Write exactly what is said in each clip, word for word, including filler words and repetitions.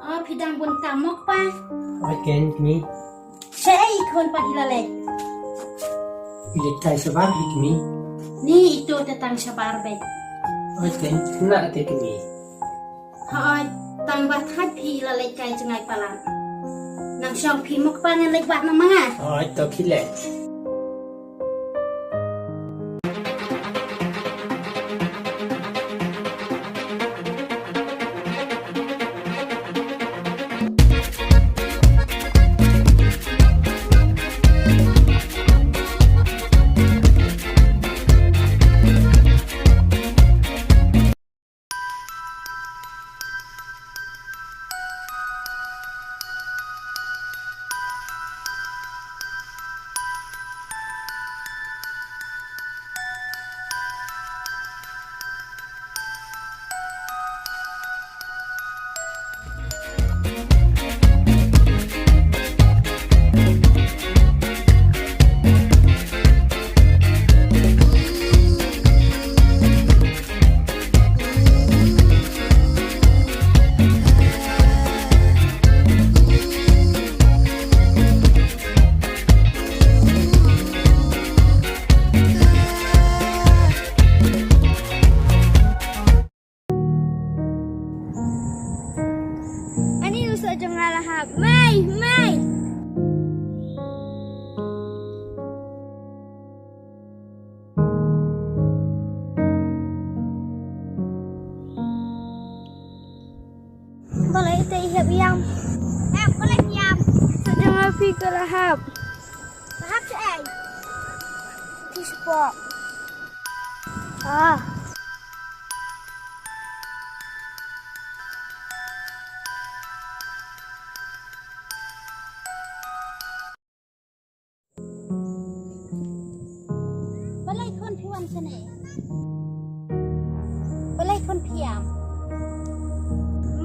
O, phi dang bun kam mo kpa? Oi ken kmie. Shaei khun pat phi la leit? Phi leit kai shabar hi kmie. Ni ito te tang shabar beit. Oi ken, na te kmie. Hooid, tang ba thait phi la leit kai jngai palat. Nang shong phi mo kpa, ngan leit wad noh ma nga. Hooid, to phi leit. Ani u soh jong nga la hap. Mei, mei. Balei te i hap ïam? Hap, balei ïam? Soh jong nga phi ka la hap. Ka hap shaei? Phi spot. Ah. Balei khun phi wan shane? Balei khun phi ïam?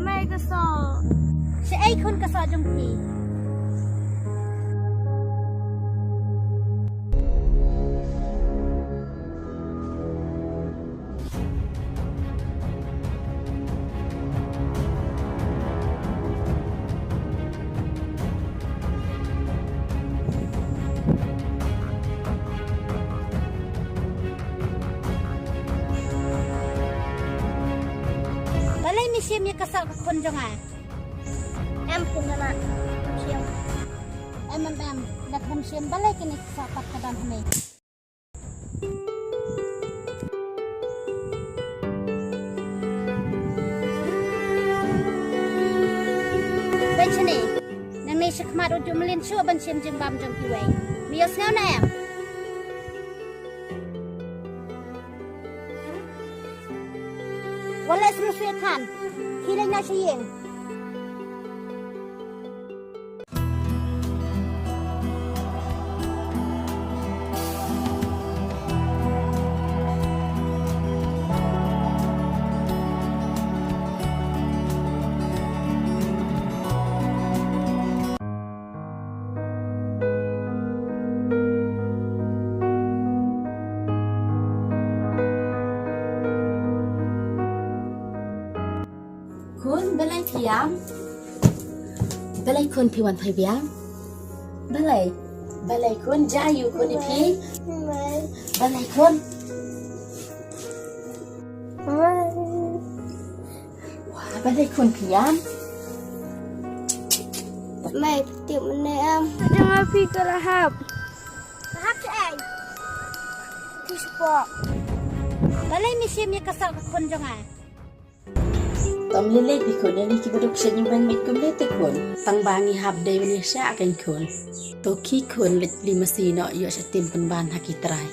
Mei ka soh. Shaei khun ka soh jong phi? Balei me shim ïa ka soh ka khun jong nga? Em khun nga na. Shim. Em em em. Da khun shim balei kane ka soh pat ka don hangne. Ban shane, nangne shakhmat u ju mlien shuh ban shim jingbam jong kiwei. Me ïohsngew ne em? Wan leh sngewsih than. Khie leit noh sha ïing. Khun, balei phi ïam? Balei khun phi wan phai biang? Balei? Balei khun, jia ïa u khun ïa phi? Balei khun? Wah, balei khun phi ïam? Mei, tip mynne em. Jong nga phi ka la hap. Ka hap shaei? Phi spot. Balei me shim ïa ka soh ka khun jong nga? Tam lei lei phi khun, ïa ngi kiba duk sha jingbain bad kumne te khun. Tang ba ngi hap dei ban ïa shah kein khun. To khie khun, leit plie masi noh, ïoh sha tim pynban ha ki trai.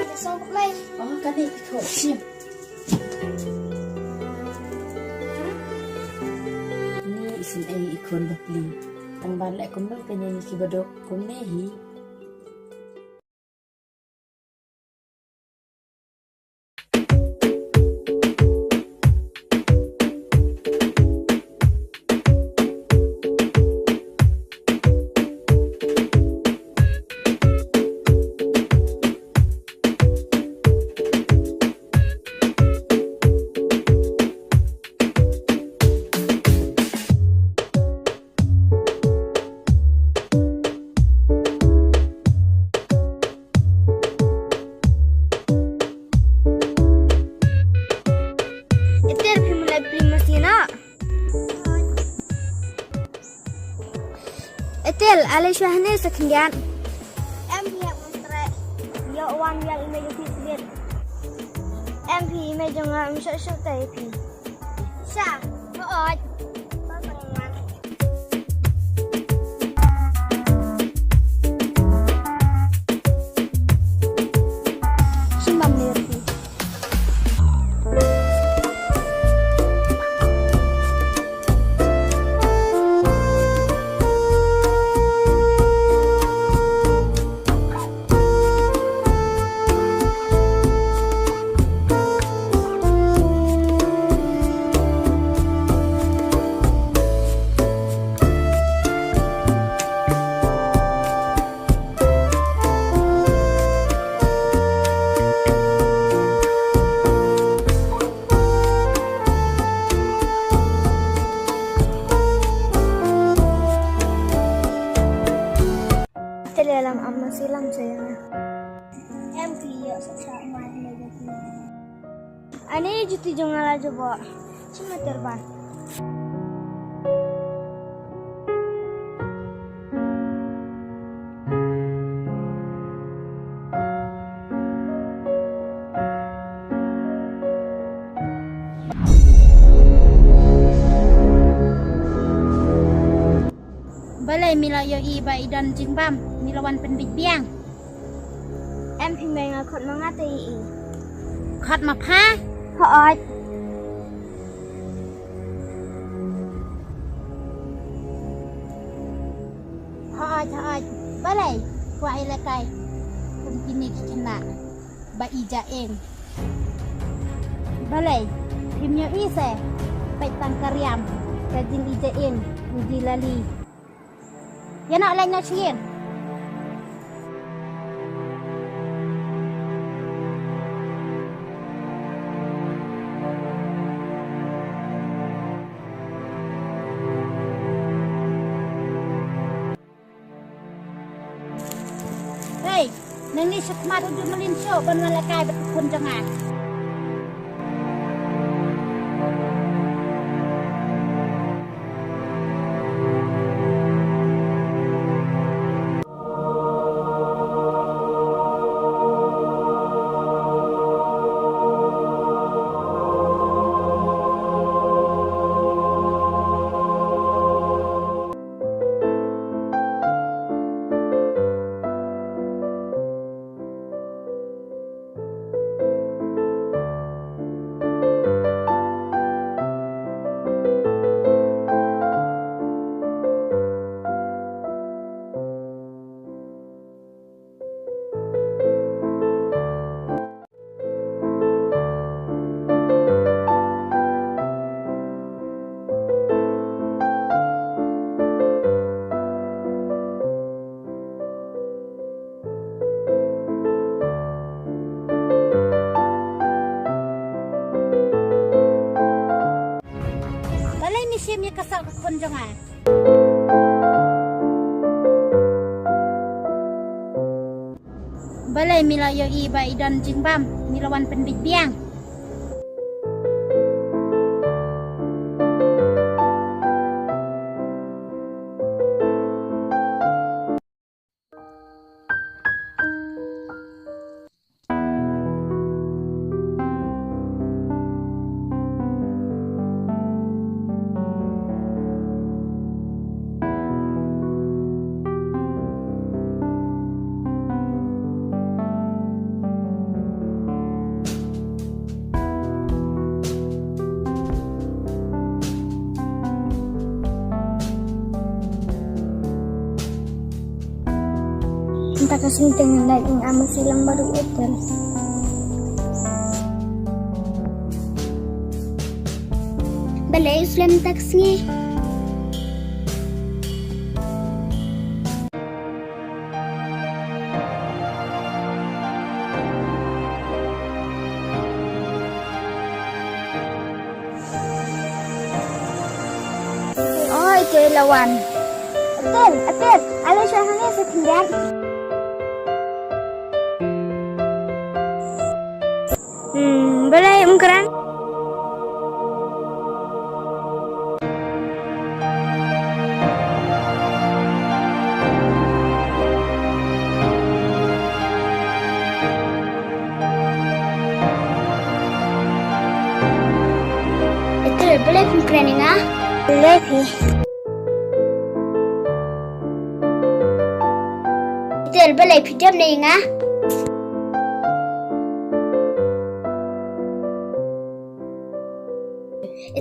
Ka song mei. Oh, kane phi khun, shim. Ni isynei i khun ba plie. Tang ba leh kumno te, ïa ngi kiba duk kumne hi. Tel, ale shuwa hangne sa khyndiat. Em phi hap ngan treh. Ïoh wan ïa i mei jong phi sbit. Em phi i mei jong nga, em shuh shuh te phi. Sha, hooid. Shim bam ler phi. Te lei lam am masi lam sayang. Em phi ïoh sa sa ma ne jati. Ani juti jong nga la jubok. Chima terban. Balei mi la ïohi ba i don jingbam, mi la wan pynbit biang. Em phi mei, nga khot ma nga te i. Khot ma pha? Hooid. Hooid, hooid. Balei? Kwah i lehkai kum kine ki khynnah ba ija ing. Balei? Phim ïohi se. Peit tang ka riam, ka jingija ing, u ji lali. Ïa noh leit noh sha ïing. Hei, nangne sha khmat u dud malin shuh ban wan lehkai bad ka khun jong nga. Balei mi shim ïa ka soh ka khun jong nga? Balei mi la ïohi ba i don jingbam, mi la wan pynbit biang. Mynta ka sngi te ngan leit, nga masi lang baroh hotel. Balei u slem mynta ka sngi? Oi, te la wan. Atel, atel, ale sha hangne sa khyndiat. Hmm, balei um kren? Balei phim kren ïa nga? Balei phi? Tel, balei phi dem ne ïa nga?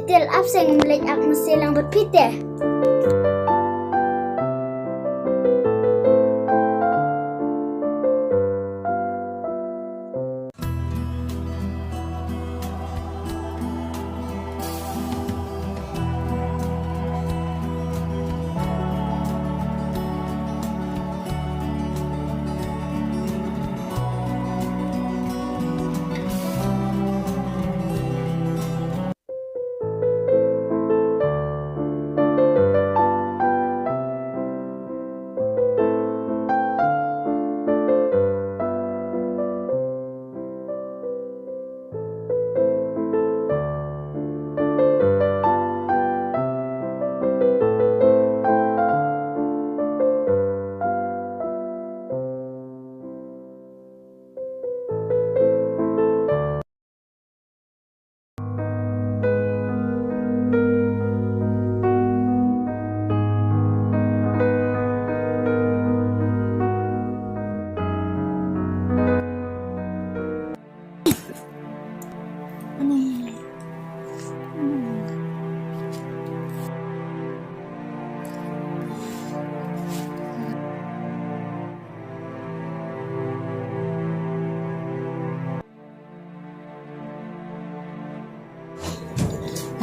Tel, ap seng mlek ak mese lang bad phi te.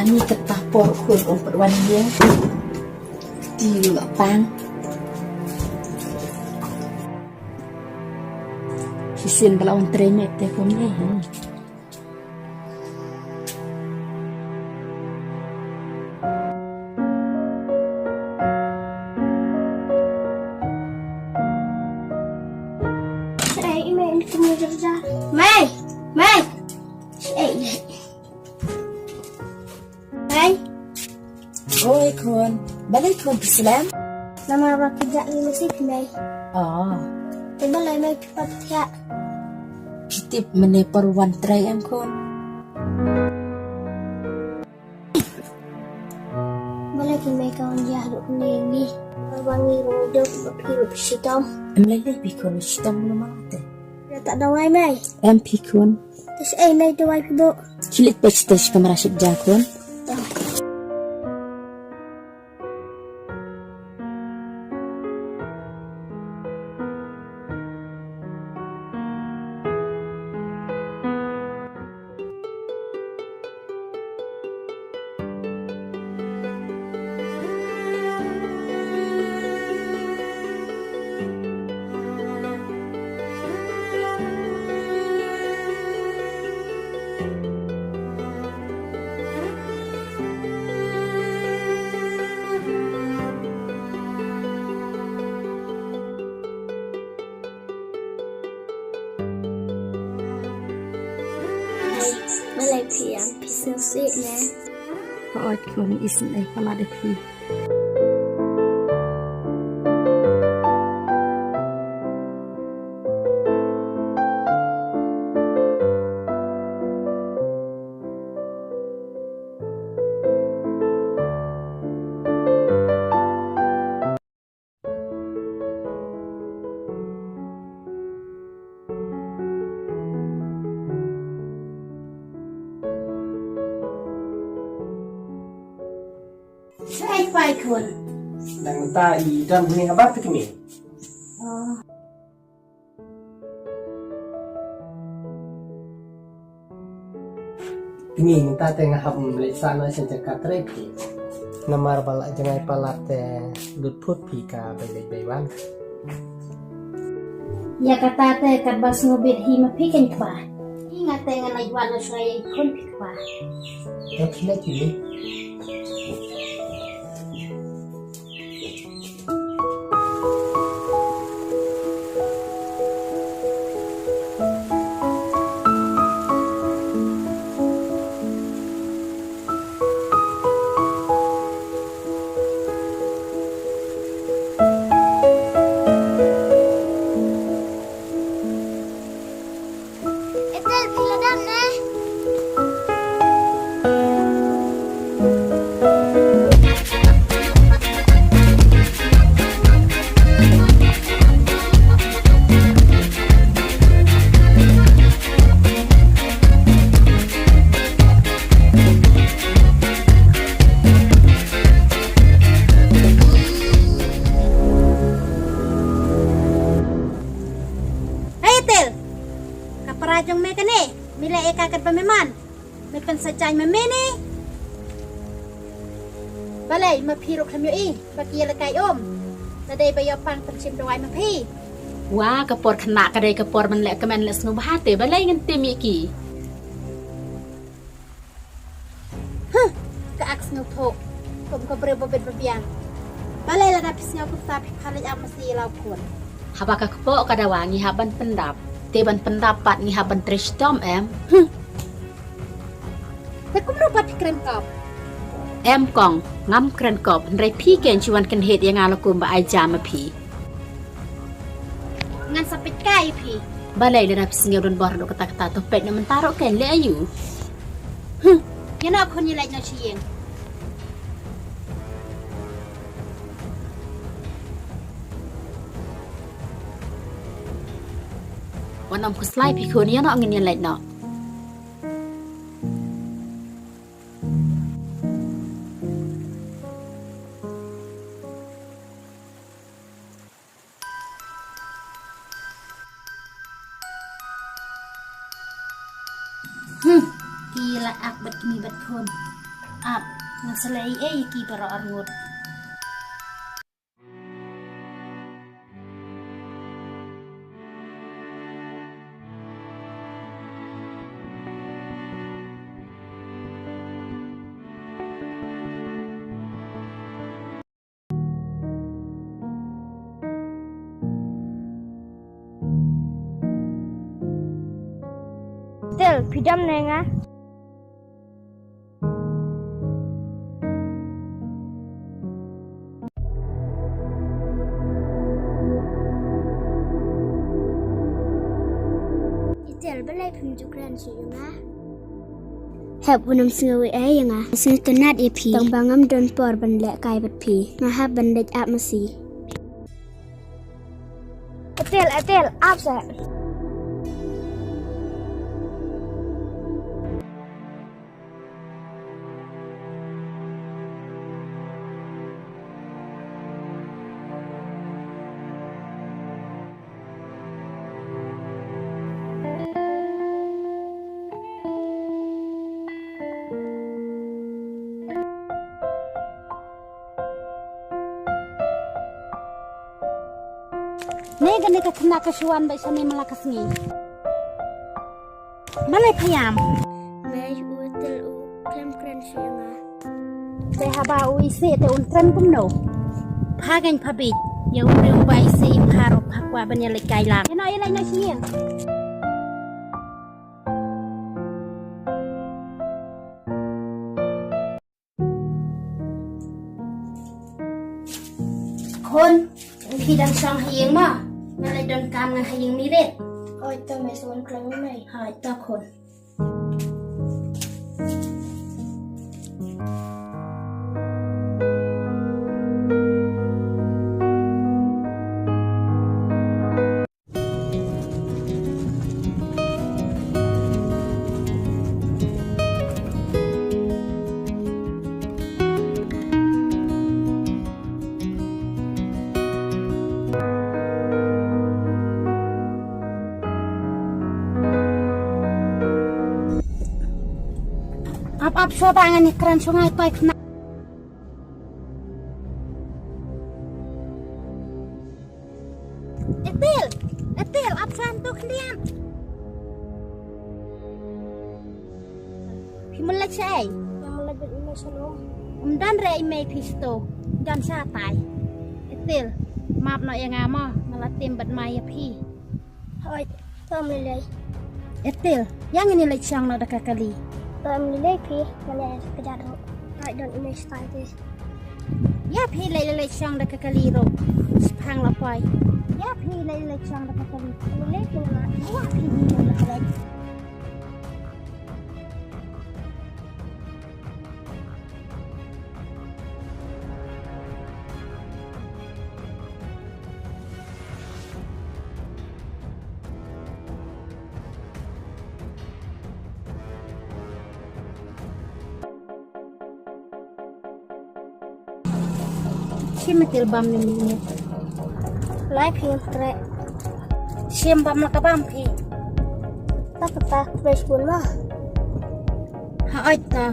Ani kata por khun ong pat wan ïa. Ti lu pang. Shisien ba la wan trei met te kum ne. Ei, i mei, i mei, i mei, mei, mei. Ei, ei. Mei. Oi khun, balei khun phi slem? Namar ba ki jah ïa masi phi mei. Oh. Te balei mei phi pat thiah? Phi tip mynne por wan trei em khun. Balei ki mei ka wan ïa haduh kane ngi. Ba ngi ruh ngi duk ba phi ruh phi shitom. Em lei lei phi khun shitom namar te. Ïa ta dawai mei. Em phi khun. Te shaei mei dawai phi buh. Khie leit peit shatei sha kamra sha ja khun. Balei phi ïam phi sngewsih ne? Hooid khun, isynei palat ïa phi. Shaei phi khun? Dang mynta i don hangne haba phi kmie. Oh. Kmie, mynta te nga hap leit sah noh sha jaka trei phi. Namar ba la jngai palat te lut phut phi ka bai leit bai wan. Ïa kata te katba sngewbit hi ma phi kein kpa. Hi nga te ngan leit wan noh shuwa ïa i khun phi kpa. Te phi leit phi leit. Ethel, phi la dam ne? Me pynsajan ma me ne? Balei ma phi ruh khlem ïohi ba ki ïalehkai um? Lada dei ba ïoh pang pynshim dawai ma phi. Wa ka por khynnah ka dei ka por ban leh kmen leh sngewbha te balei ngin tim ïa ki. Huh, ka ak sngewthuh. Kum ka briew ba bit ba biang. Balei lada phi sngew kumta phi phah leit ap masi ïa la u khun. Haba ka kpoh ka dawa ngi hap ban pyndap. Te ban pyndap pat ngi hap ban trei shitom em. Huh. Te kumno pat phi kren kop? Em kong, ngam kren kop, hynrei phi ken shu wan kynhied ïa nga la kum ba ai jam ma phi. Ngan sa peit kai phi. Balei lada phi sngew don bor haduh katta katta to peit na mynta ruh ken leh aïu. Huh. Ïa na khun ïa leit na sha ïing. Wan ym khuslai phi khun ïa na ngin ïa leit na. Hmm, ki la ak bad kmie bad khun. Ap, ngan sa leh ei ei ki baroh arngut. Tel, phi dam ne nga? Itel, balei phim ju kren shuh ïa nga? Hep, u nym sngew ei ei ïa nga. Nga sngewtynnat ïa phi. Tang ba ngam don por ban leh kai bad phi. Nga hap ban leit ap masi. Atel, Atel, ap sa. Ne kane ka khynnah ka shu wan beit shane man la ka sngi. Balei pha ïam? Mei, u Atel u khlem kren shuh ïa nga. Te haba u isih te un kren kumno? Pha keiñ pha bieit. Ïa u briew ba isih ïa pha ruh pha kwah ban ïaleit kai lang. Ïa noh ïaleit noh sha ïing. Khun, phi dang shong ha ïing mo? Nga leit don kam nga ha ïing mirit. Hooid to mei, sa wan khlem mei. Hooid to khun. Ap ap shuwa ba ngan ïakren shuwa nga ïa toi khynnah. Atel, Atel, ap shuwa to khyndiat. Phi mlek shaei? Nga mlek bad i mei shalom. Um don re i mei phi shto. Don shatai. Atel, map noh ïa nga mo, nga la tim bad mai ïa phi. Hooid, to mlei lei. Atel, ïa ngin ïa leit shong noh da ka kali. To mlei lei phi, ngan ïa kjat ruh. Hooid, don i mei shatai te. Ïa phi leit leit shong da ka kali ruh. Shipang la poi. Ïa phi leit leit shong da ka kali. Leit phi la. Ïa phi leit leit. Shim Atel bam ne mih ne. Lai phi tre. Shim bam la ka bam phi. Ta ka ta fresh bun ma. Hooid to.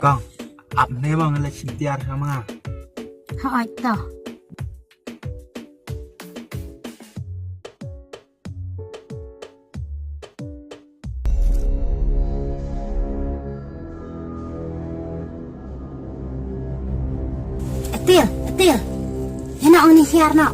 Kong, ap ne bang le sing tiar sama. Hooid to. Atil, atil. Hena ong ni hiar no.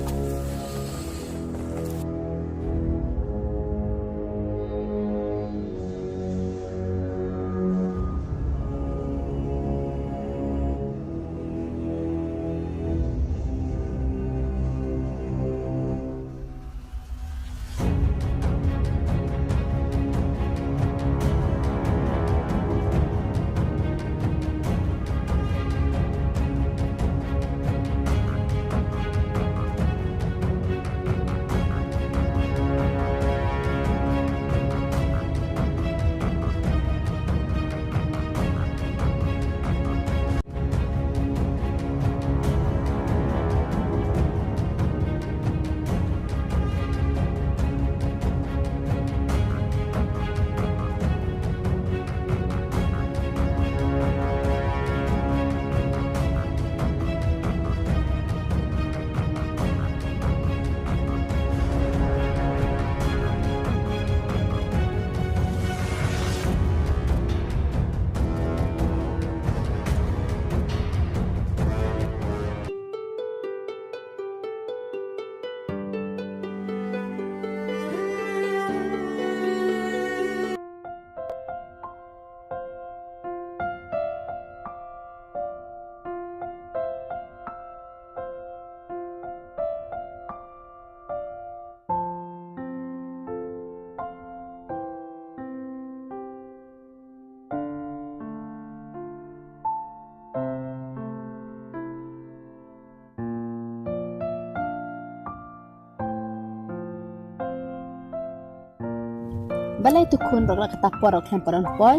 Balei tu khun rok la kata por rok khlem paron poi.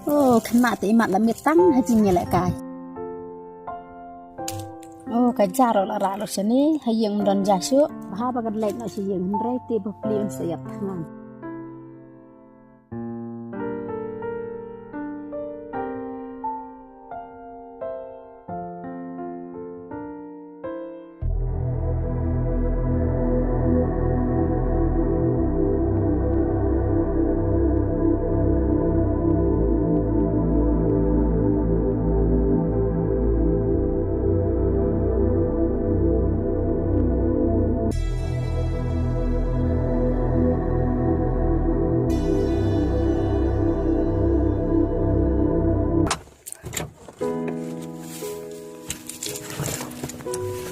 Oh, khynnah te imat la miet tang ha jingïalehkai. Oh, ka jar rok la rah rok shane ha ïing ym don ja shuh. Bha ba ka leit noh sha ïing hynrei te ba pli un sa ïap thngan.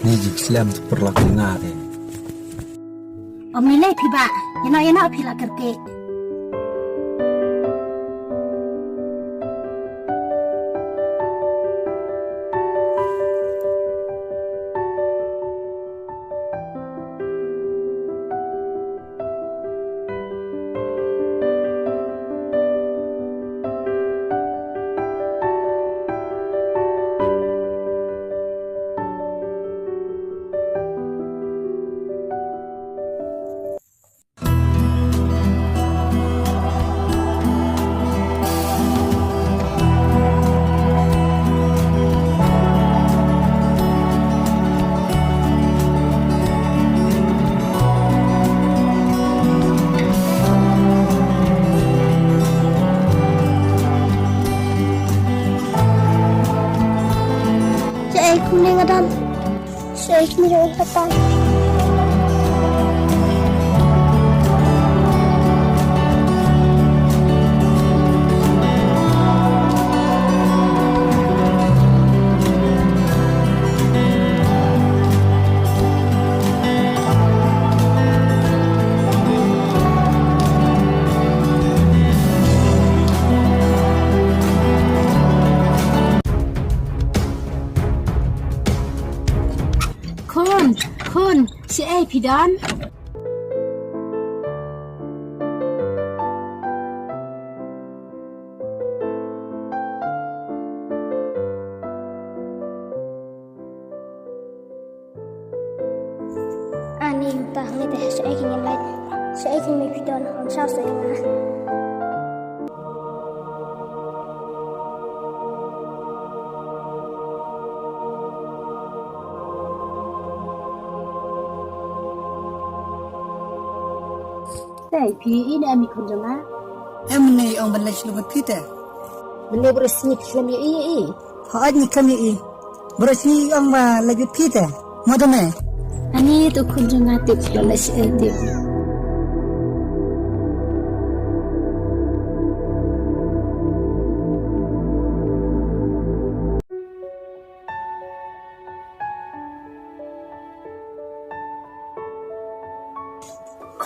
Ni jik slem tu perlaku nga de. Om ni lei phi ba, ïano ïano phi la kyrkieh. Khun, khun, shaei phi don? Ani, mynta hangne te shaei kine lait. Shaei kine phi don, ong shaw shaei nga. Te phi ïohi ne em i khun jong nga? Em, mynne i ong ban leit sha lum bad phi te. Mynne baroh sngi phi khlem ïohi ïa i. Hooid, ngi khlem ïohi. Baroh sngi i ong ba leit bad phi te. Mo da me? Ani, to khun jong nga tip, leit sha ei tip.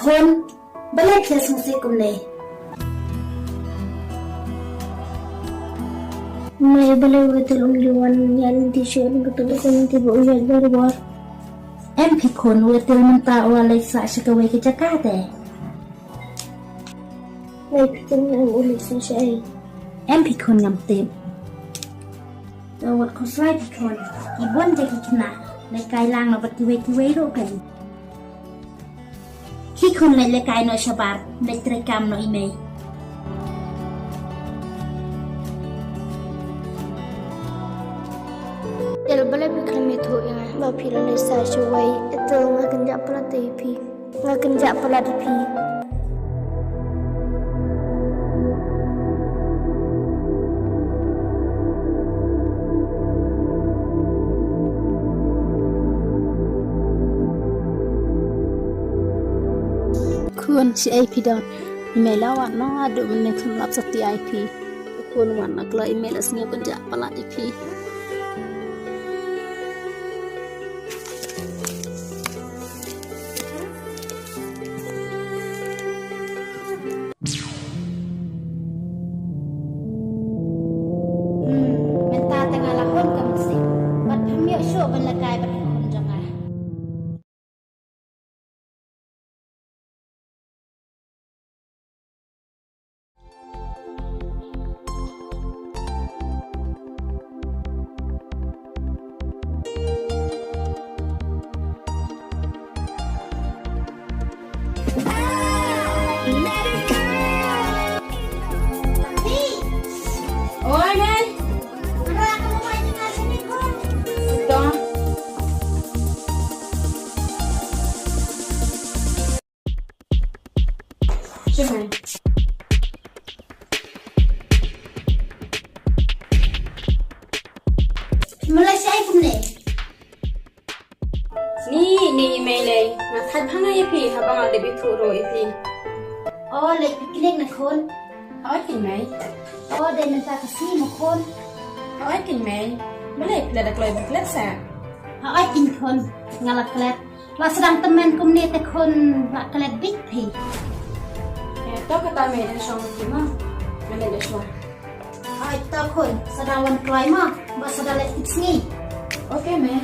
Khun, balei phi sngewsih kumne? Mei, balei u Etel um ju wan ïaid lynti shuh, ka tu ka lynti ba u ïaid bor bor. Em phi khun, u Etel mynta u la leit sah sha kawei ka jaka te. Mei, phi tip ne em u leit sah shaei? Em phi khun, ngam tip. To wat khuslai phi khun, ki bun ja ki khynnah lehkai lang noh bad kiwei kiwei ruh kein. Khie khun, leit lehkai noh shabar, leit trei kam noh i mei. Etel, balei phi khlem ïathuh ïa nga ba phi la leit sah shawei? Etel, nga kynjah palat ïa phi. Nga kynjah palat ïa phi. Khun, shaei phi don? I mei la wan noh haduh mynne, khlem lap satia ïa phi. Khun, wan noh kloi, i mei la sngew kynjah palat ïa phi. Hmm, mynta te nga la hun ka mynsiem. Bad phim ïoh shuh ban lehkai bad ki khun jong nga. Oi, Mei. Ito. Shimei. Mala shai kumne. Ni, ni i mei lei. Nga thait bha nga ïa phi, haba nga dep ïathuh ruh ïa phi. O, leit picnic na khun. Hooid keiñ mei. O, dei mynta ka sngi mo khun. Hooid keiñ mei. Balei phi la da kloi ban klet sa? Hooid keiñ khun, nga la klet. La sdang tymmen kumne te khun, la klet beit phi. Eh, to kata mei, dang shong phi mo. Nga leit da shuwa. Hooid to khun, sa da wan kloi mo, ba sa da leit ïa ki sngi. Ok mei.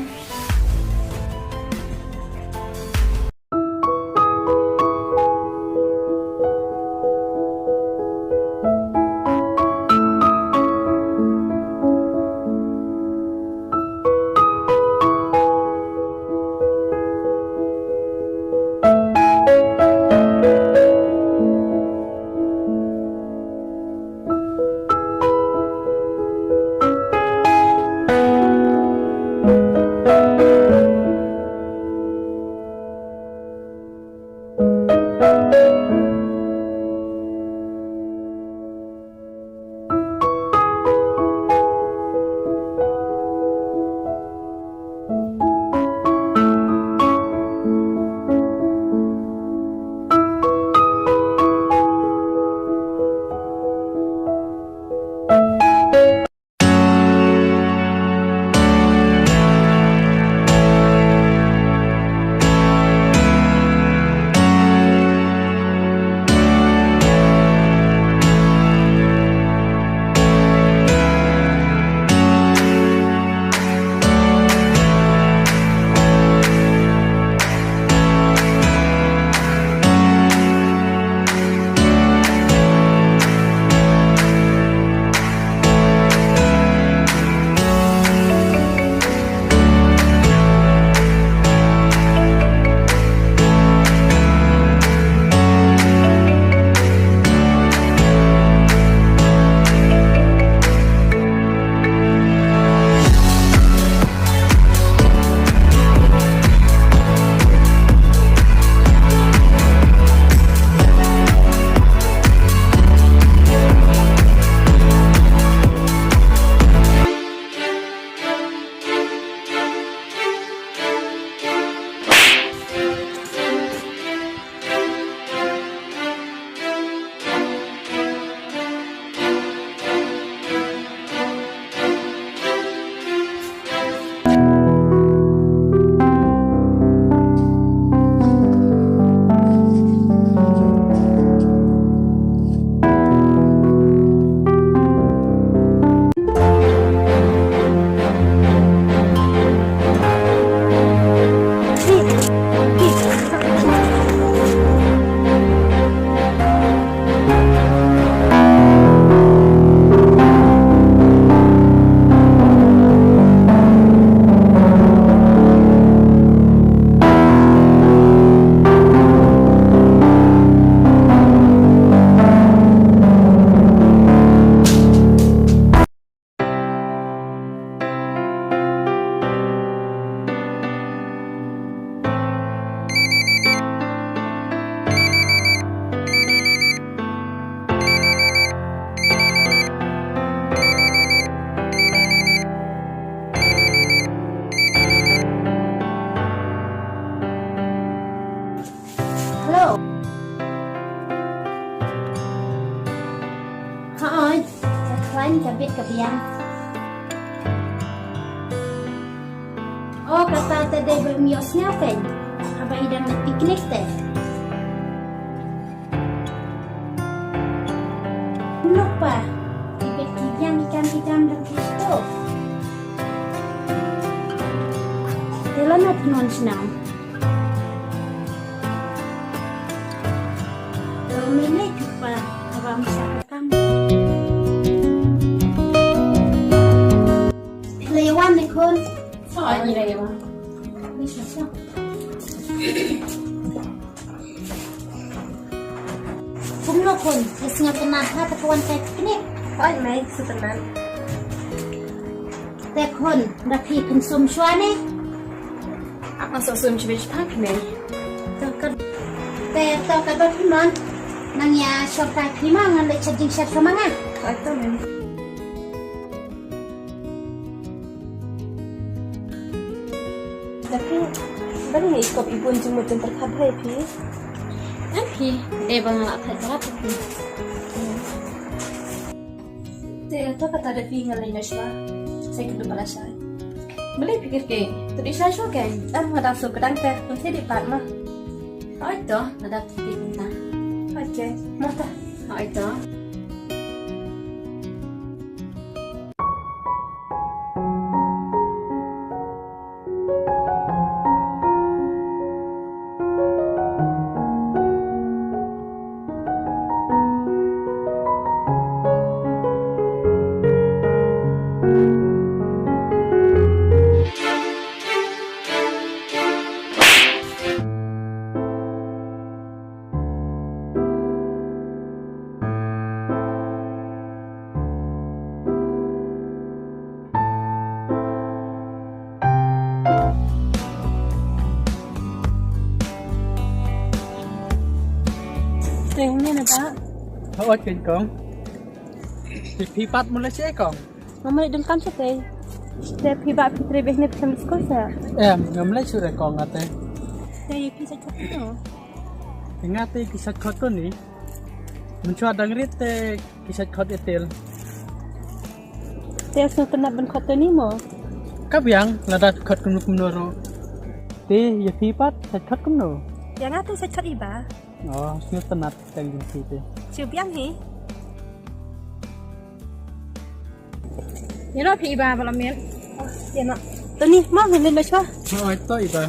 Ka bit ka biang. O, kata te dei ba ym ïohsngew kein haba i dang leit picnic te. Kumno pa, ki bit ki biang, i kam i kam dang ki to. Te lano phi mon shnong. Te lano phi pa, haba ym shah ka kam. Phi la ïa wan ne khun? Hooid, ngi la ïa wan. Kumno khun, phi sngewtynnat ha kata ka wan kai picnic? Hooid mei, sngewtynnat. Te khun, da phi pynsum shuwa ne? Ap ma sum shibit shipang phi mei. To ka, te to ka dot phi mon. Nang ïa shong kai phi ma, ngan leit sha jingshisha shuwa ma nga. Hooid to mei. Da phi, ba ngi i kop i bun jingmut jingpyrkhat bha ïa phi. Em phi, dei ba nga la phet bha ïa phi. Te to kata da phi, nga leit noh shuwa. Sa ïakynduh bad lashai. Balei phi kyrkieh? To dih sha shuwa kein. Em, nga dang sngewkydang te, pynthikna pat ma. Hooid to, lada phi kyrkieh kumta. Hooid kein, mo ta. Hooid to. Te une na ba? Hooid kein kong. Te phi pat mo leit shaei kong? Nga mo leit donkam shatei. Te phi ba phi trei beit ne phi skul sa? Em, ngam leit shuh re kong nga te. Te ïa phi sa khot no? Nga te ki sa khot ko ni. Mynshuwa dang rit te ki sa khot ïa tel. Te sngewtynnat ban khot te ni mo? Ka biang lada khot kumno kumno ruh. Te ïa phi pat sa khot kumno? Ïa nga te sa khot i ba. O, sngewtynnat tang jong phi te. Shu biang hi. Ïa noh phi i ba ba la miet. Ïa noh. To ni ma, ngin leit noh shuwa. Hooid to i ba.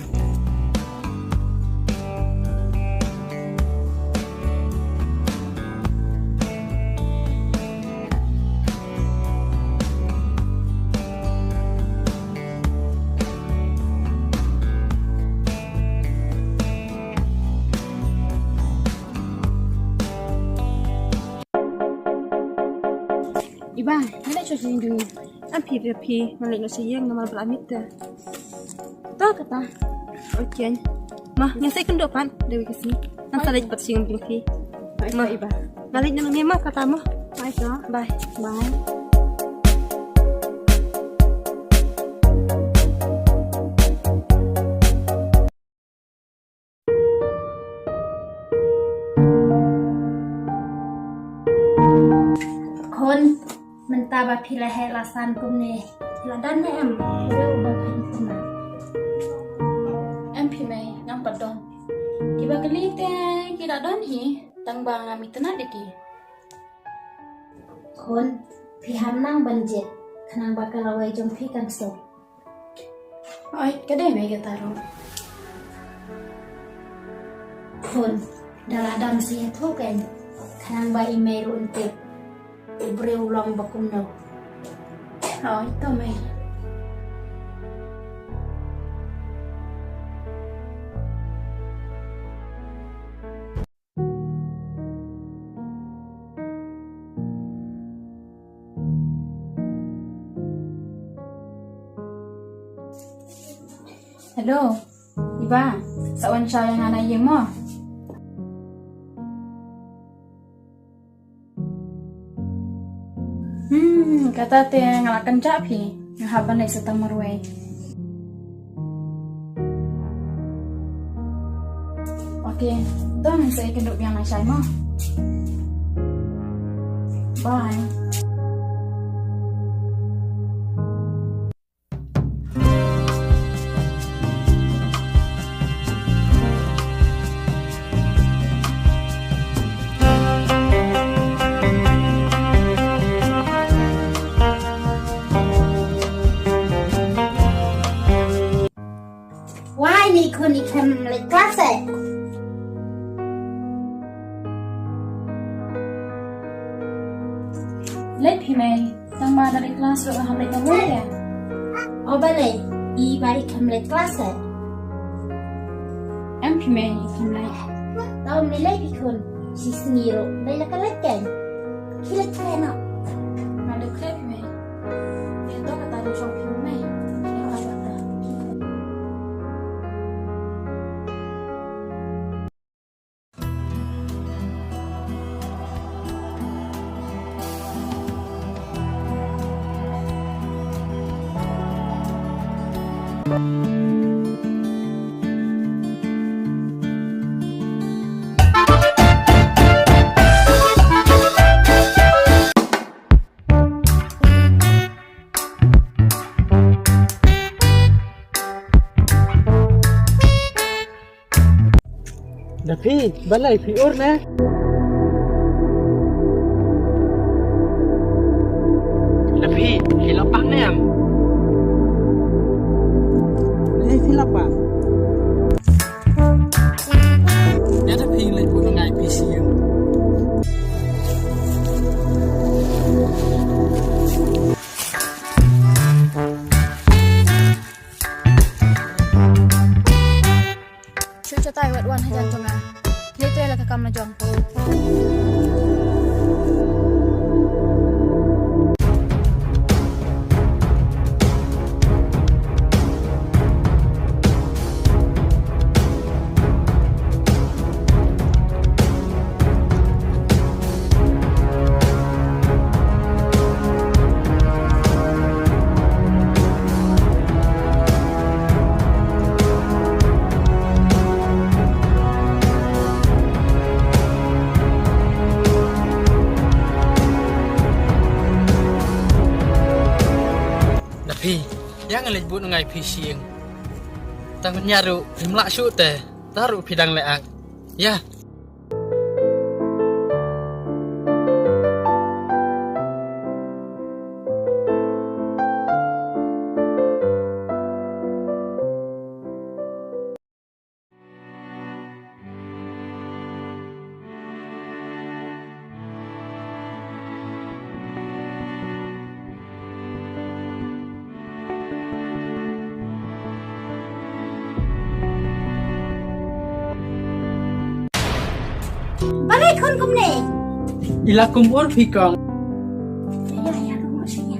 I ba, nga leit sha ïing jong ngi. Em phi, phi, phi, nga leit noh sha ïing namar ba la miet te. To kata. Okay. Ma, ngin sa ïakynduh pat, dei ka sngi. Ngan sa leit pat sha ïing jong phi. Ma, i ba. Nga leit noh ne ma kata mo. Bye to. Bye. Bye. Khun, mynta ba phi la heh la san kumne, phi la don ne em? Phi dei uba phi sngewtynnat. Em phi mei, ngam pat don. Kiba kylli te ki la don hi, tang ba ngam itynnat ïa ki. Khun, phi ham nang ban jied, khnang ba ka lawei jong phi kan suk. Oi, ka dei mei kata ruh. Khun, da la dang sa ïathuh kein, khnang ba i mei ruh un tip u briew u long ba kumno. Oi, to mei. Hello, i ba, sa wan shaw ïa nga na ïing mo. Hmm, kata te nga la kynjah phi, nga hap ban leit sa tang marwei. Okay, to ngin sa ïakynduh biang lashai mo. Bye. Em leit klas eh? Leit phi mei, tang ma da leit klas ruh ham leit tang mei eh. O balei, i ba i khlem leit klas eh? Em phi mei, i khlem leit. Tau mei leit phi khun, shi sngi ruh leit la ka leit kein. Khie leit khleh noh. Nga dei khleh phi mei. Ïa to kata dei shong phi mei. Ïa kata. Da phi, balei phi ur ne? Da phi, phi la pang ne em? Ne phi la pang. Ïa da phi leit bun ngai phi siem. Shu chatai wat wan hajan jong nga. Leit te la ka kam la jong. Na phi, ïa nga leit bud ngai phi sing. Tang nya ruh phim lah shuh te, ta ruh phi dang leh ak. Ïa. Balei khun kumne? I la kum ur phi kong. Ïa, ïa, ïa, ïa.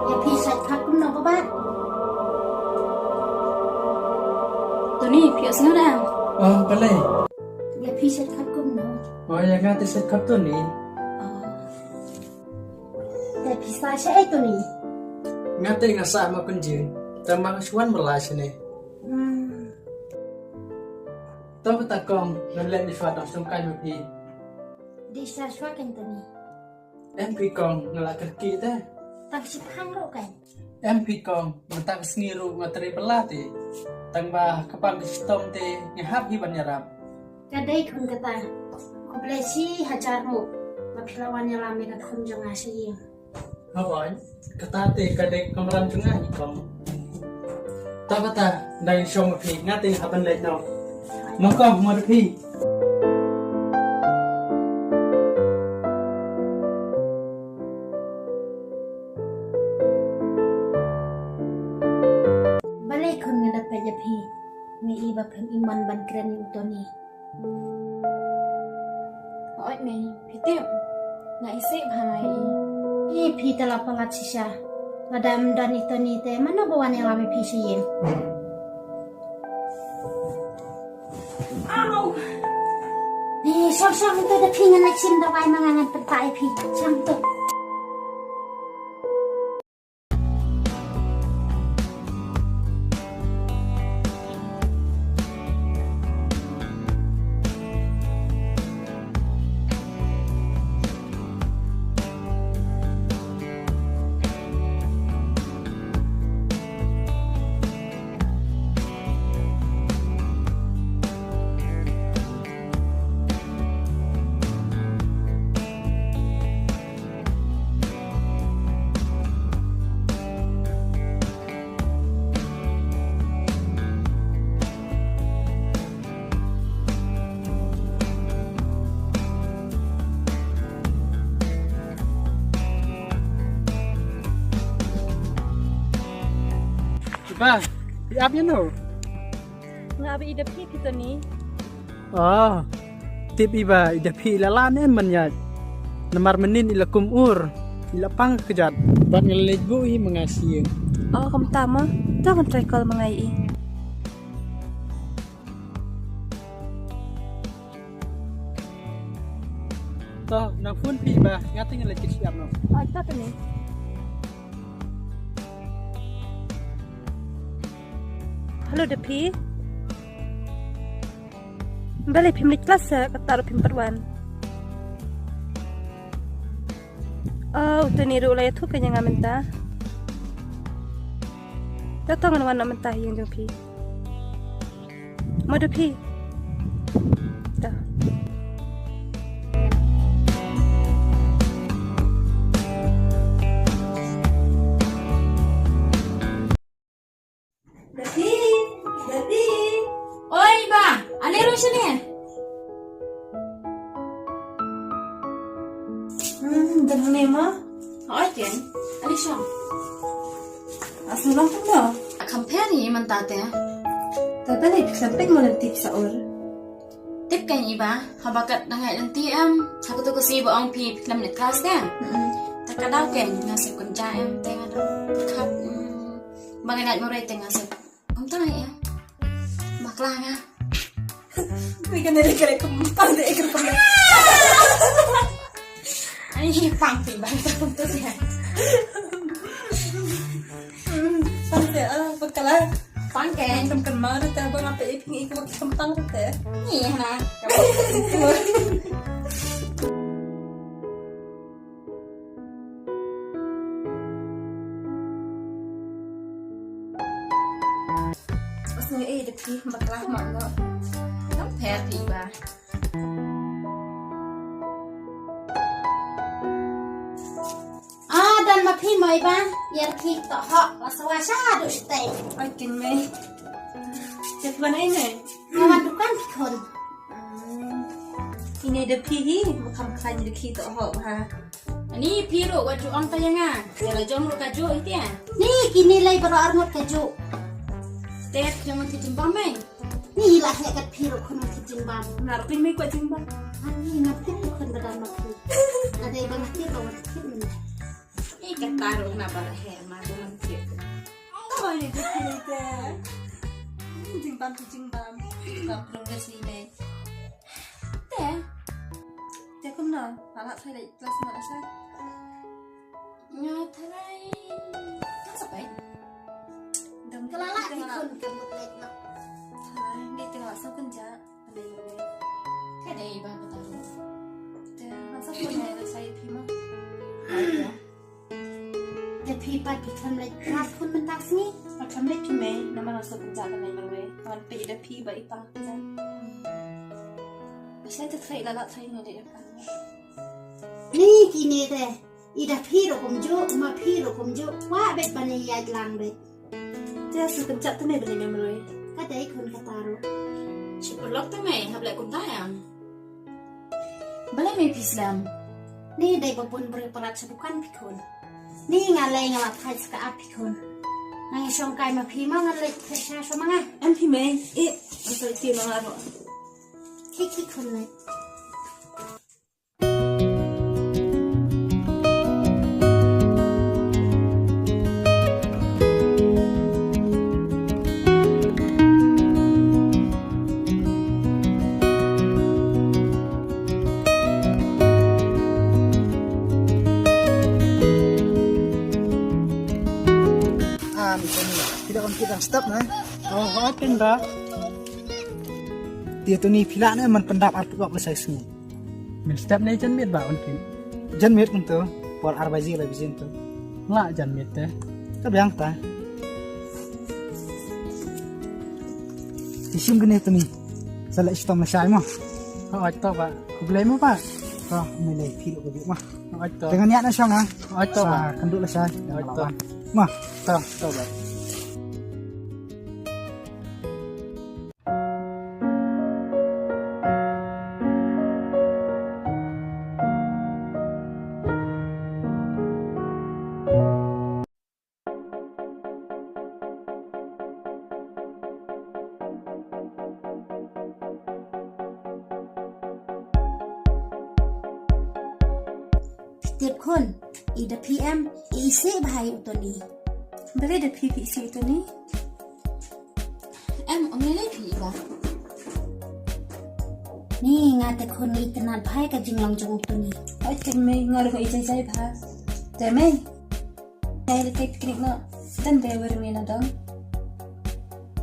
Ïa phi sait khap kumno Babat? Tony, phi ïohsngew ne em? Oh, balei? Ïa phi sait khap kumno? Oh, ïa nga te sait khap Tony. Oh. Te phi sah shaei Tony? Nga te nga sah Makynjing. Te ma nga shu wan bylla shane. Hmm. To kata kong, ngan leit shuwa tang sngewbha ma phi. Dei shuwa shuwa kein Tony. Em phi kong, nga la kyrkieh te. Tang shipang ruh kein. Em phi kong, mynta ka sngi ruh nga trei bylla te. Tang ba ka pang ka shitom te nga hap hi ban ïarap. Ka dei khun kata. Khublei shi hajar nguh ba phi la wan ïalam ïa ka khun jong nga sha ïing. Hooid, kata te ka dei ka kamram jong nga hi kong. Ta kata, dang shong ma phi, nga te hap ban leit noh. Mo kong, mo da phi. Balei khun nga da peit ïa phi, nga i ba phim i mon ban kren ïa u Tony. Hooid mei, phi tip. Nga isih bha nga i. I phi te la palat shisha. Lada ym don i Tony te mano ba wan ïalam ïa phi sha ïing. Au! Shong shong to da phi, ngan leit shim dawai ma nga ngan pynpah ïa phi. Shong to. Ba, ïa ap ïa no? Nga ba i da phi phi to ni. Ah, tip i ba i da phi i la lah ne man ïa. Namar mynnin i la kum ur, i la pang kjat. Bad nga leit bu i ma nga sien. Oh, kumta ma. To ngan try call ma nga i. To, nang phone phi ba, nga te ngan leit kit siap no. Oh, to ni. Hello, da phi. Balei phim leit klas sa, kata ruh phim pat wan. Oh, uta ni ruh la ïathuh kane ïa nga mynta. Te to ngan wan noh mynta ha ïing jong phi. Mo da phi. To. Dadi, dadi. Oi ba, ale ruh shane. Hmm, dang ne ma? Oi ken, ale shong. Asal lang pun dah. Akam peri mentah teh. Tata ni pik sampik mo nanti pisa ur. Tip kein i ba, haba kat dang ïaid lynti em, ha kato ka sngi ba ong phi phi khlem leit klas te. Mm-mm. Te ka daw kein nga sep kynja em, te nga dang khap, mm, ba ngan ïaid marwei te nga sep. Kumta em. Bakla nga. Ni kan dari kare kum pang de ikar kum. Ani pang phi ba ta kumta te. Pang te, ah, bakla. Pang kein. Kam kan ma te ba nga pe ip ngi ko kam pang te. Ni na. Os ngi eh da phi bakla ma no. Kam pher phi ba. Ah, don ma phi mo i ba, ïa ki to hok, la sawa sha du shtei. Oi, kin mei. Chet ban ai mei. Nga wan dukan ki khun. Hmm. Ine da phi hi, ma kham khlaiñ da ki to hok ha. Ani phi ruh wat ju ong ta ïa nga. Ïa la jong ruh ka juh ïa. Ni kine lei baroh arngut ka juh. Te jong ki jingbam mei. Ni la heh kat phi ruh khun ki jingbam. Nga ruh phi mei kwah jingbam. Ani nga tip ruh khun ba dang ma phi. Nga dei ba nga tip ba wat tip mei. Ih, kata ruh nga ba la heh ma ruh nga tip. Tama ni tip phi te. Jingbam ki jingbam. Ka prung ka si mei. Te. Te kumno? Nga la try leit klas ma la sa. Nga try. Kan sa peit. Dang ka la la ki khun ka mut leit ma. Try ni te la sa kun ja. Ka dei ba ka tahu. Te kan sa kun ja la sa phi ma. Ai ya. Te phi pat phi khlem leit klas khun mynta sngi. Nga khlem leit phi mei, namar nga sngewkynjah ban leit marwei. Ngan peit da phi ba i pang phi jan. Ba shen te tharai la la tharai nga dei da phi. Ni kine te, i da phi ruh kumjuh, ma phi ruh kumjuh. Kwah beit ban ïaid lang beit. Te sngewkynjah te mei ban leit marwei. Ka dei khun kata ruh. Shi paralok te mei, hap leh kumta em. Balei mei phi slem? Ni dei ba bun briew palat sha dukan phi khun. Ni nga lei nga la thait sa ka app phi khun. Nga ïa shong kai ma phi ma nga leit phi sha sha ma nga. Em phi mei. Eh, ang sa iti ma nga ruh. Ki ki khun leit. Ki dang step ne? Oh, hooid, pynda. Te Tony, phi lah ne man pyndap arphew dap lashai sngi? Mynstep ne janmiet ba un kin? Janmiet kumto, por ar baje lai baje kumto. Lah janmiet te. Ka biang ta. Te shim kane Tony. Sa leh shitom lashai mo. Hooid to bah. Khublei mo bah. To, me lei phi lo ka bik mo. Hooid to. Te ngan ïaid na shong ha. Hooid to bah. Sa kynduh lashai. Hooid to. Mo. To, to bah. Tip khun, i da phi em, i isih bha ïa u Tony. Balei da phi phi isih u Tony? Em, ong lei lei phi i ba. Ni nga te khun ngi itynnad bha ïa ka jinglong jong u Tony. Oi te mei, nga ruh nga ijai jai bha. Te mei. Te lei te knik no. Dan te wer mei na dong.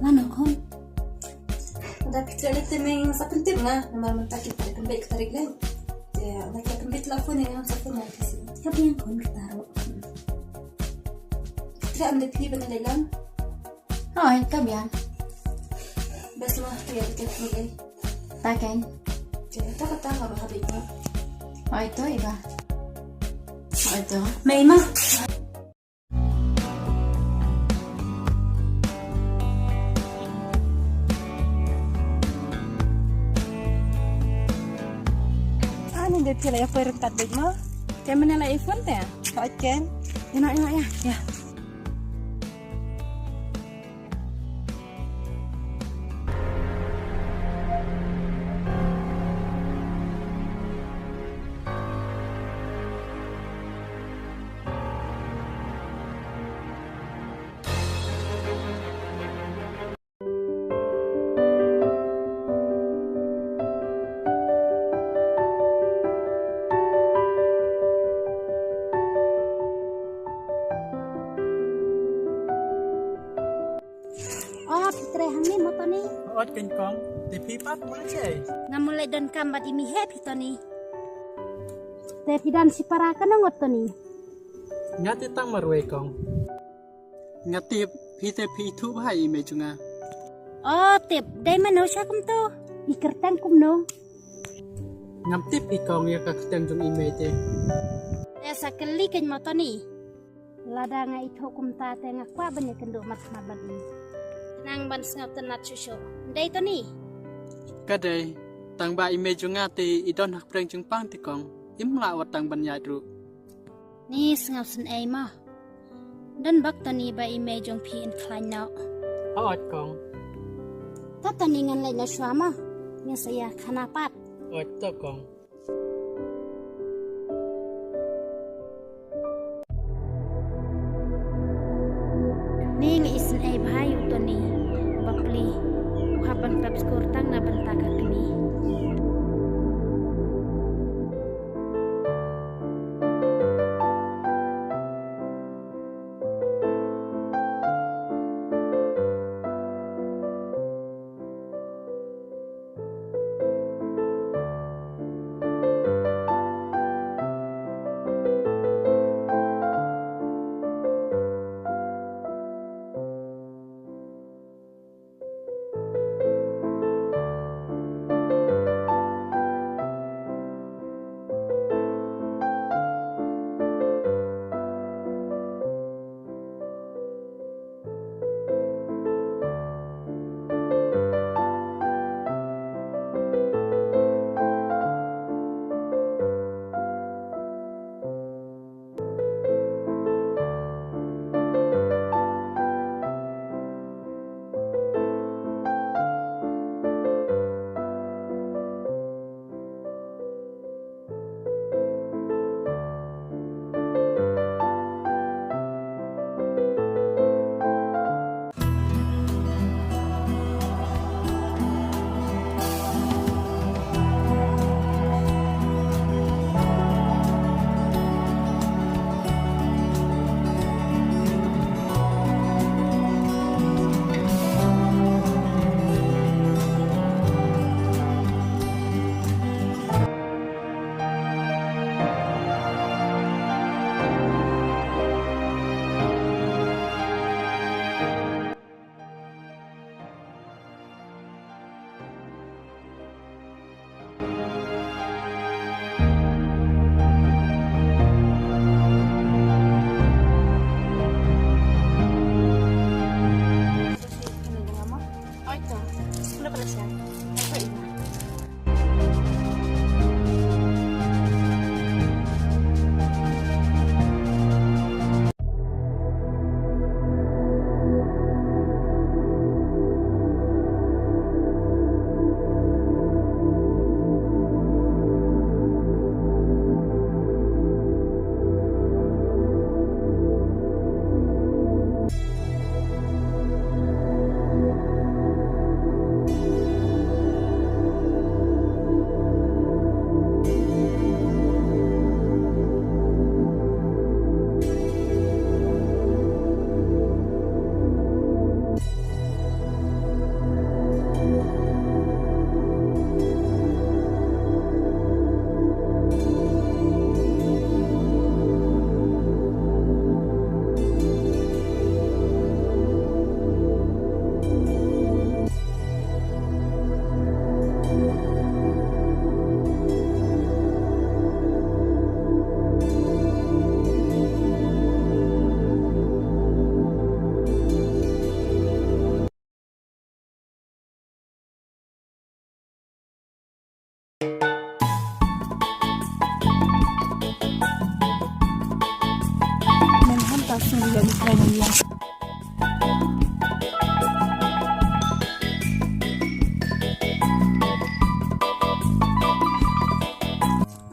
Mano khun? Da phi te lei te mei sa pyntip nga. Namar mynta ki tarik kynbeit ki tarik lei. Te da ki kynbeit la phone ïa nga sa phone ïa phi. Ka biang khun kita ruh. Te am da phi ban leit lang. Hooid, ka biang. Bes ma, ïa, ïa, ïa. Ta kein. Ïa, ta ka ta ka ba habit ma. Hooid, to i ba. Hooid, to. Mei ma. Ani de phi la ïa poi ryngkat beit ma. Te mynne la i phone te. Hooid kein. Ïa na, ïa na, ïa. Ïa. O, phi treh hangne mo Tony? Hooid kein kong, te phi pat mo leit shaei? Nga mo leit donkam bad i mei hi phi Tony. Te phi don shipara katno ngut Tony? Nga te tang marwei kong. Nga tip phi te phi ithuh bha ïa i mei jong nga. O, tip dei mano sha kumto? I kyrteng kumno? Ngam tip i kong ïa ka kyrteng jong i mei te. Te sa kylli kein mo Tony. Lada nga ithuh kumta te nga kwah ban ïakynduh mat khmat bad i. Khnang ban sngewtynnat shuh shuh. Dei Tony? Ka dei, tang ba i mei jong nga te i don ha pdeng jingpang te kong. Im lah wat tang ban ïaid ruh. Ni sngewsynei mo. Don bok Tony ba i mei jong phi in khlaiñ noh. Hooid kong. Ta Tony ngan leit noh shuwa mo. Ngan sa ïa khana pat. Hooid to kong. Ni nga isynei bha ïa u Tony. Bapli. U hap ban pep skur tang na bynta ka kmie. Haleluya.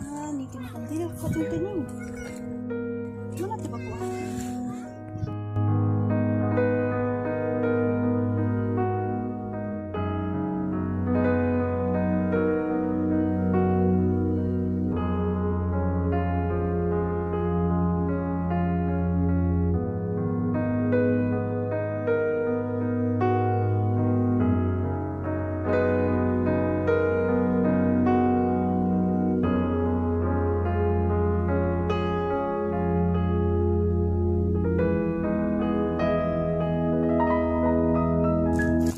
Ah, ni kena kentang ko tu tadi. Mana tu bapak?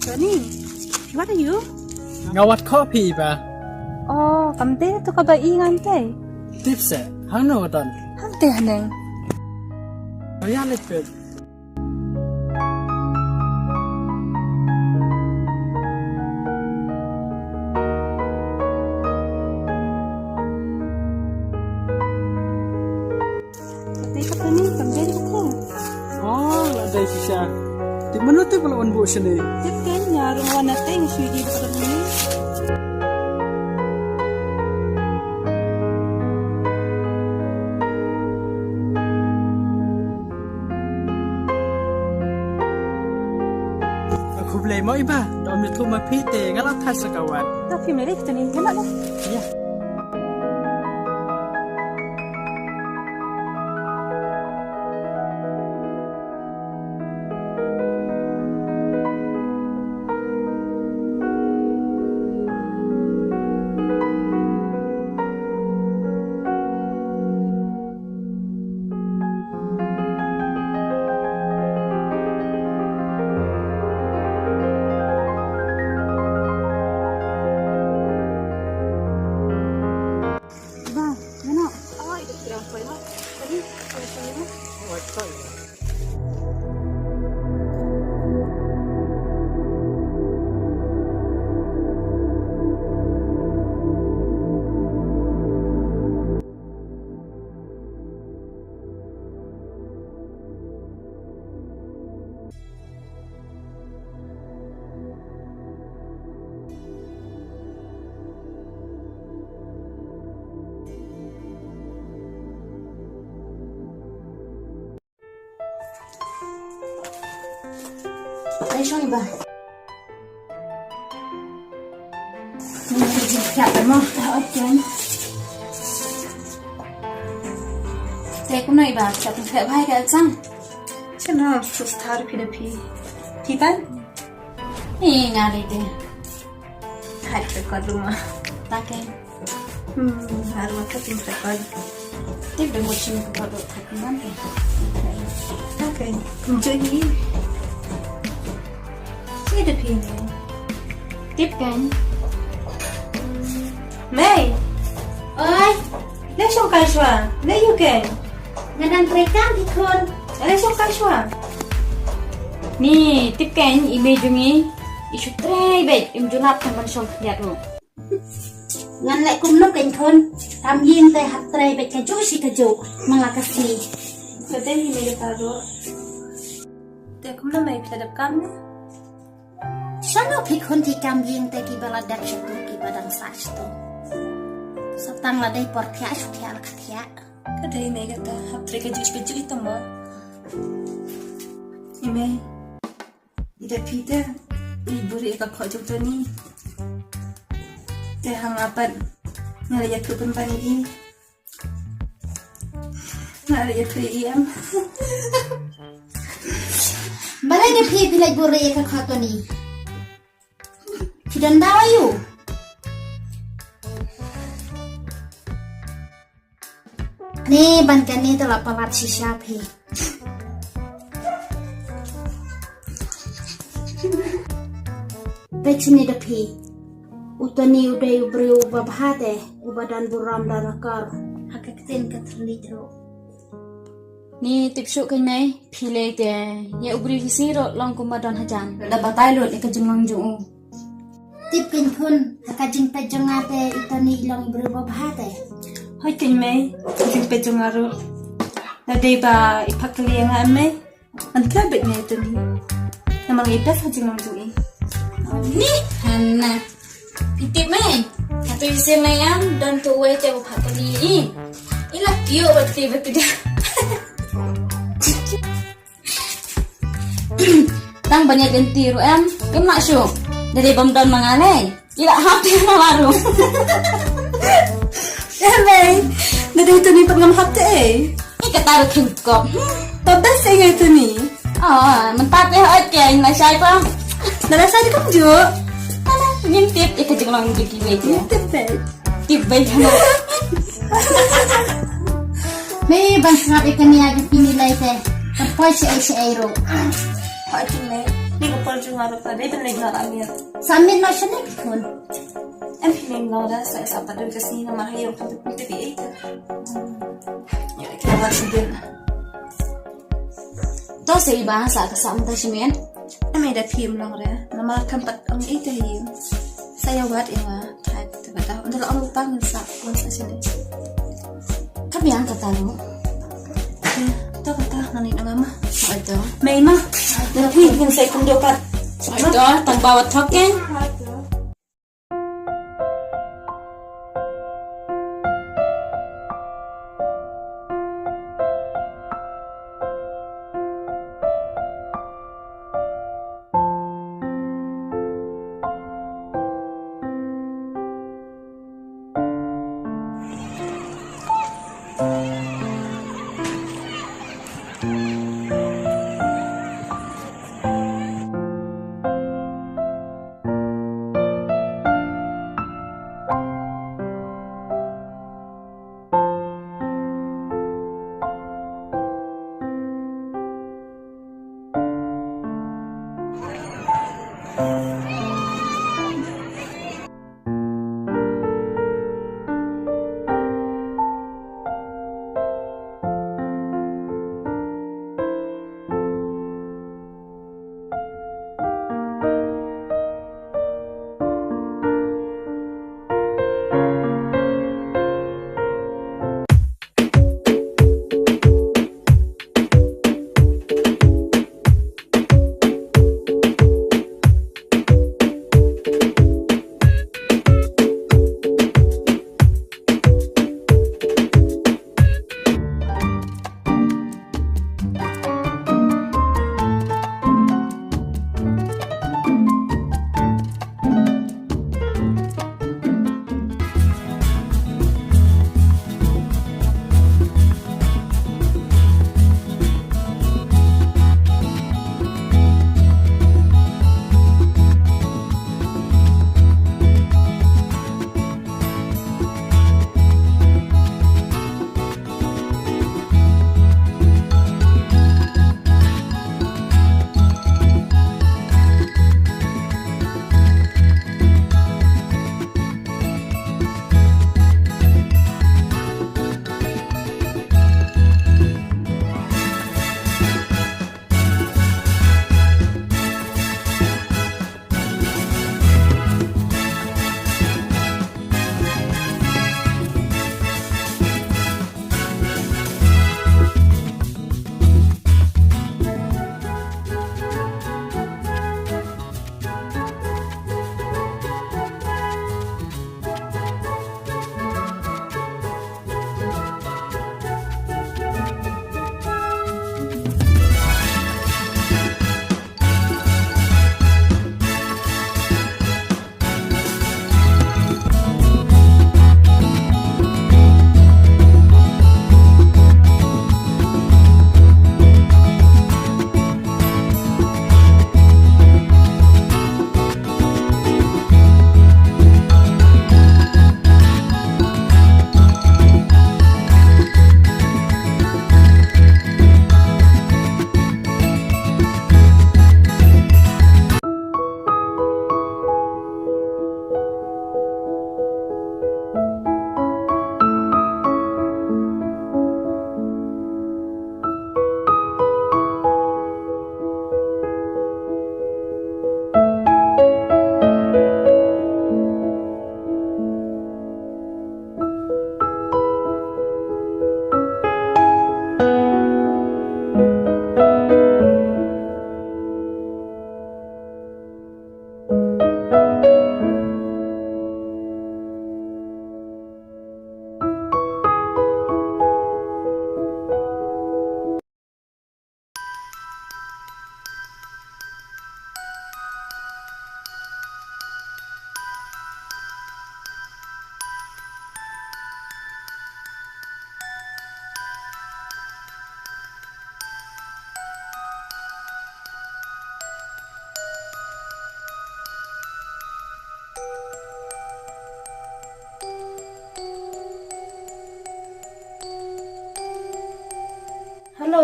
Johnny, what are you? Nga wat khoh phi ba. Oh, kam te tu ka ba i ngan te. Tip se, hang no don. Hang te haneng. Oh ya, let's go. Kata kata ni, kam dei kata. Oh, la dei shisha. Ti mano te bala wan bu shane. Tip kan, nya rung wan nate, ngi shu di bala ni. Khublei mo iba, dom ïathuh ma phi te nga la thait sa ka wat. Ta phi me leh tuni, ngam lah. Ïa. Ba, ngano? Ai, dah kira apa ya? Tadi, apa ya? Ai shong iba. Ni ka jingkhiah ka mo, ta ot ken. Te kumno iba, ka tu khe bhai ka sang. Chana, sustar phi da phi. Phi tan? Ni nga dei te. Hai record rumah. Ta ke. Hmm, har waktu tim record. Tip da mo chim ko do thak man ke. Okay. Enjoy ni. Sini da phi ni. Tip kan. Mei. Oi. Leh shong kai shwa. Leh ïu kan. Nga dang trei kam ki khun. Leh shong kai shwa. Ni tip kan i mei jong i. I shu trei beit im ju lap tang ban shong khliat ruh. Ngan leh kumno kein khun, tam ïing te hap trei beit kajuh shi kajuh, man la ka sngi. Te hi mei ka ruh. Te kumno mei phi la dep kam ne? Shano phi khun ki kam ïing te kiba la dep shatu kiba dang sah shatu. Sa tang la dei por thiah shu thiah la ka thiah. Ka dei mei kata hap trei kajuh shi kajuh ito mo. I mei. I da phi te, i buhrieh ka khoh jong Tony. Te hang apat, nga la ïathuh pynban ïa i. Nga la ïathuh ïa i em. Balei da phi phi la buhrieh ka khoh Tony? Phi don daw aïu? Ni ban kane te la palat shisha phi. Peit shane da phi. U Tony u dei u briew uba bha te, uba don burom don akor. Ha ka ktien ka thylliej ruh. Ni tip shuh kein mei, phi lei te, ïa u briew hi sngi ruh long kumba don hajan. Da batai lut ïa ka jinglong jong u. Tip kein khun, ha ka jingpeit jong nga te i Tony i long i briew ba bha te. Hooid kein mei, ka jingpeit jong nga ruh. Lada dei ba i phah kylli ïa nga em mei. An ka bit ne tuni. Namang idas ha jinglong jong i. Ni hana. Itip mai. Atu isi mai am don tu wai te u phat ni i. Ila kio bati bati dah. Tang banyak ganti ru em. Em nak syu. Dari bam don mangalai. Ila hap te na baru. Em mai. Dari tu ni pat ngam hap te eh. Ni kata ru kin kop. Tabas eh ngai tu ni. Oh, mentap eh oi ke na shai pa. Na shai kam ju. Ngin tip eh ka jinglong ji ki wei. Ngin tip eh. Tip bai hana. Me ban sngap ïa kane ïa ka pini lai te. Ka poi shi ai shi ai ro. Ha ti me. Ni ka poi jong nga ro ka dei ban leh nga amir. Samit ma shane phone. Em phi me nga da sa sa pa dun ka sini na ma hayo ka tu ti bi ai ta. Ya ka wa shi din. To sa iba sa ka sa mynta shimen. Em ida phim long re. Namar kam pat ong ita hi. Sa ya wat ïa nga. Thai ta kata. Unda la ong pang sa wan sa sini. Ka biang kata lu. To kata nani nanga ma. Oi to. Mei ma. Da phi ngin sa kum dopat. Oi to tang bawa thoke.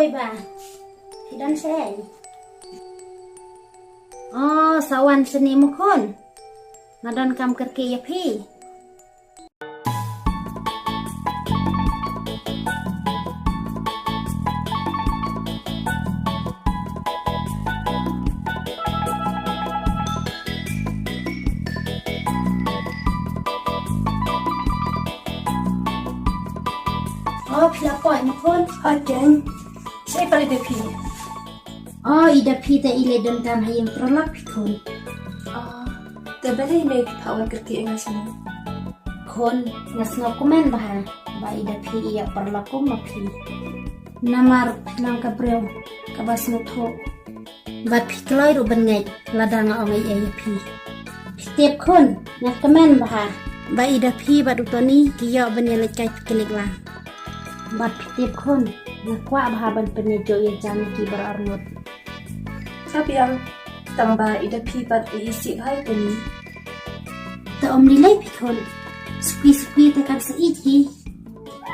Ba, phi don shaei? Oh, sa wan shane mo khun. Nga don kam kyrkieh ïa phi. Oh, phi la poi mo khun? Hooid keiñ. Shaei pat i da phi? Oh, i da phi te i leit donkam ha ïing paralok phi khun. Oh, te balei mei phi phah wan kyrkieh ïa nga shane? Khun, nga sngewkmen bha ba i da phi i ïa paralok kum ma phi. Namar phi long ka briew kaba sngewthuh. Bad phi kloi ruh ban ngeit lada nga ong ei ei ïa phi. Phi tip khun, nga kmen bha ba i da phi bad u Tony ki ïoh ban ïaleit kai picnic lang. Bad phi tip khun, nga kwah bha ban pynïajuh ïajan ïa ki baroh arngut. Ka biang, tang ba i da phi pat i isih bha ïa Tony. Te ym lei lei phi khun. Sukwi sukwi te kan sa ïeit hi.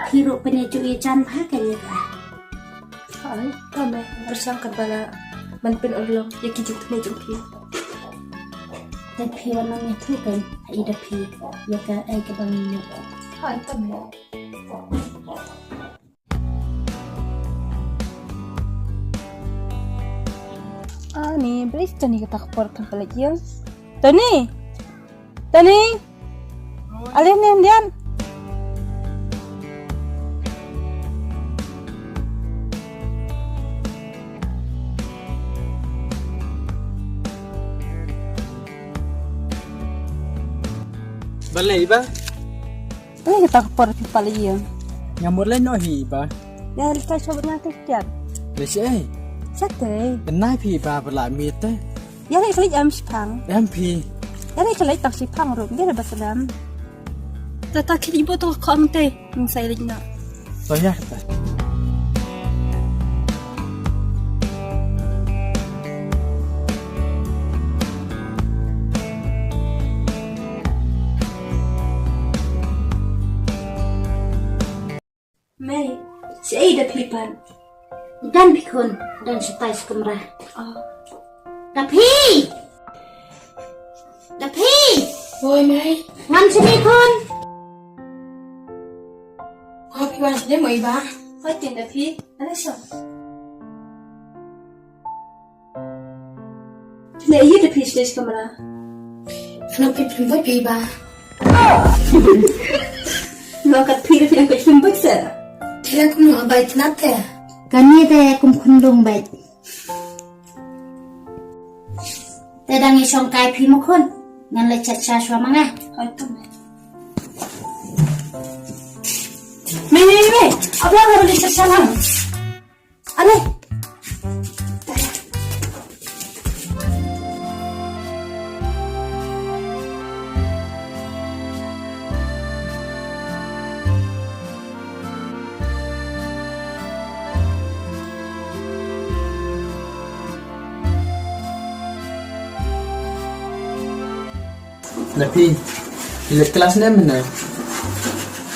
Phi ruh pynïajuh ïajan bha kane ka. Hooid, to me, pyrshang katba lah ban pynurlong ïa ki jingthmu jong phi. Te phi wan ong ïathuh keiñ ha i da phi ïa kaei kaba ngi ïoh. Hooid, to me. Ani, balei Tony kata ka por kam pynleit ïing? Tony! Tony! Ale ne hyndiat. Balei ba? Balei kata ka por phi pynleit ïing? Nga mut leit noh hi ba. Ïa leit kai shuwa bad nga te tiap. Leit shaei? Shatei. Kynai phi ba ba la miet te. Ïa leit ka leit em shiphang. Em phi. Ïa leit ka leit tang shiphang ruh. Ïa leit ba sdang. Tata khit ibu tu khong te. Ngin sa ïa leit noh. To ïa kata. Mei, shaei da phi pat? Don phi khun, don shatai sha kamra. Oh. Da phi! Da phi! Oi, mei. Wan shane khun. Oh, phi wan shane mo i ba? Hooid keiñ da phi. Ala shong. Phi leh ïa da phi sha kamra. Phi nang peit film bad phi ba. Nang kat phi da phi nang peit film bad se. Phi la kum nang bai tnat te. Kane te kum khun dong bai. Te dang i shong kai phi mo khun. Ngan leit chat sha shuwa ma nga. Hooid to me. Me, me, me. Aba nga leit chat sha lang. Ale. Na phi, phi leit klas ne mynne?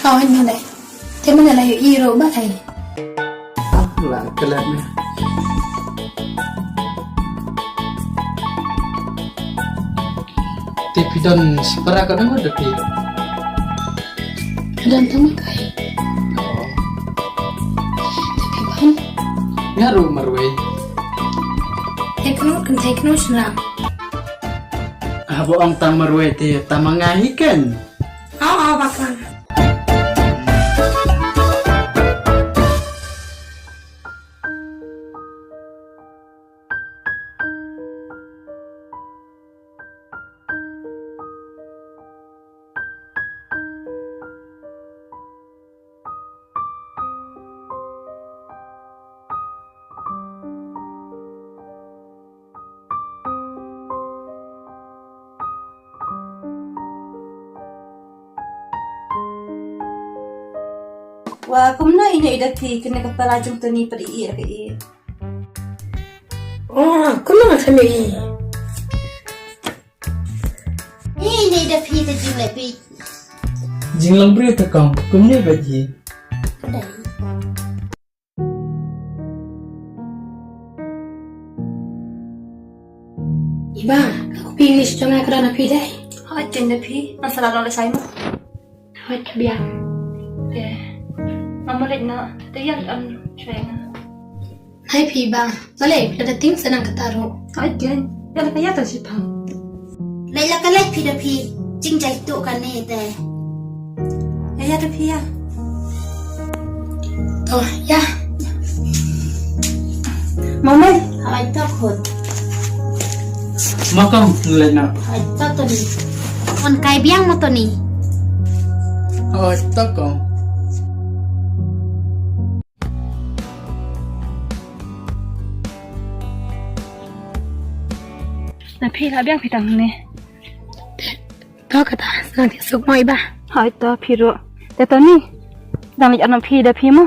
Hooid mynne. Te mynne la ïohi ruh ba ai. Ah, la klet ne. Te phi don shipara katno ngut da phi? Phi don tang ma kai. Oh. Te phi ban? Nga ruh marwei. Te kano kan te kano shna? Haba ong tang marwei te tang ma nga hi ken. Oh, oh, ba kan. Wa kumno ine i da phi kane ka para jong Tony pat i ïa ka i. Oh, kumno nga thymmai. Ine i da phi te jingleh phi. Jinglong briew te kong, kumne ba ji. Ka dei. Iba, ka copy English jong nga ka don ha phi dei? Hooid, ken da phi. Ngan sa leit noh lashai mo. Hooid, ka biang. Te. Ngam leit noh. Te ïa leit on shwa ïa nga. Hai phi Iba. Balei, lada ting sa nang kata ruh. Hooid, ken. Ïa leit ka ïa ta shipang. Leit la ka leit phi da phi. Jingjia ïa tu kane te. Ïa, ïa, to phi ïa. To, ïa. Mama, hooid to khun. Ma kong, ngi leit noh. Hooid to Tony. Khun kai biang mo Tony. Hooid to kong. Na phi la biang phi tang ne. To kata, sa nang thiah suk mo Iba. Hooid to phi ruh. Te Tony. Dang leit noh phi da phi mo.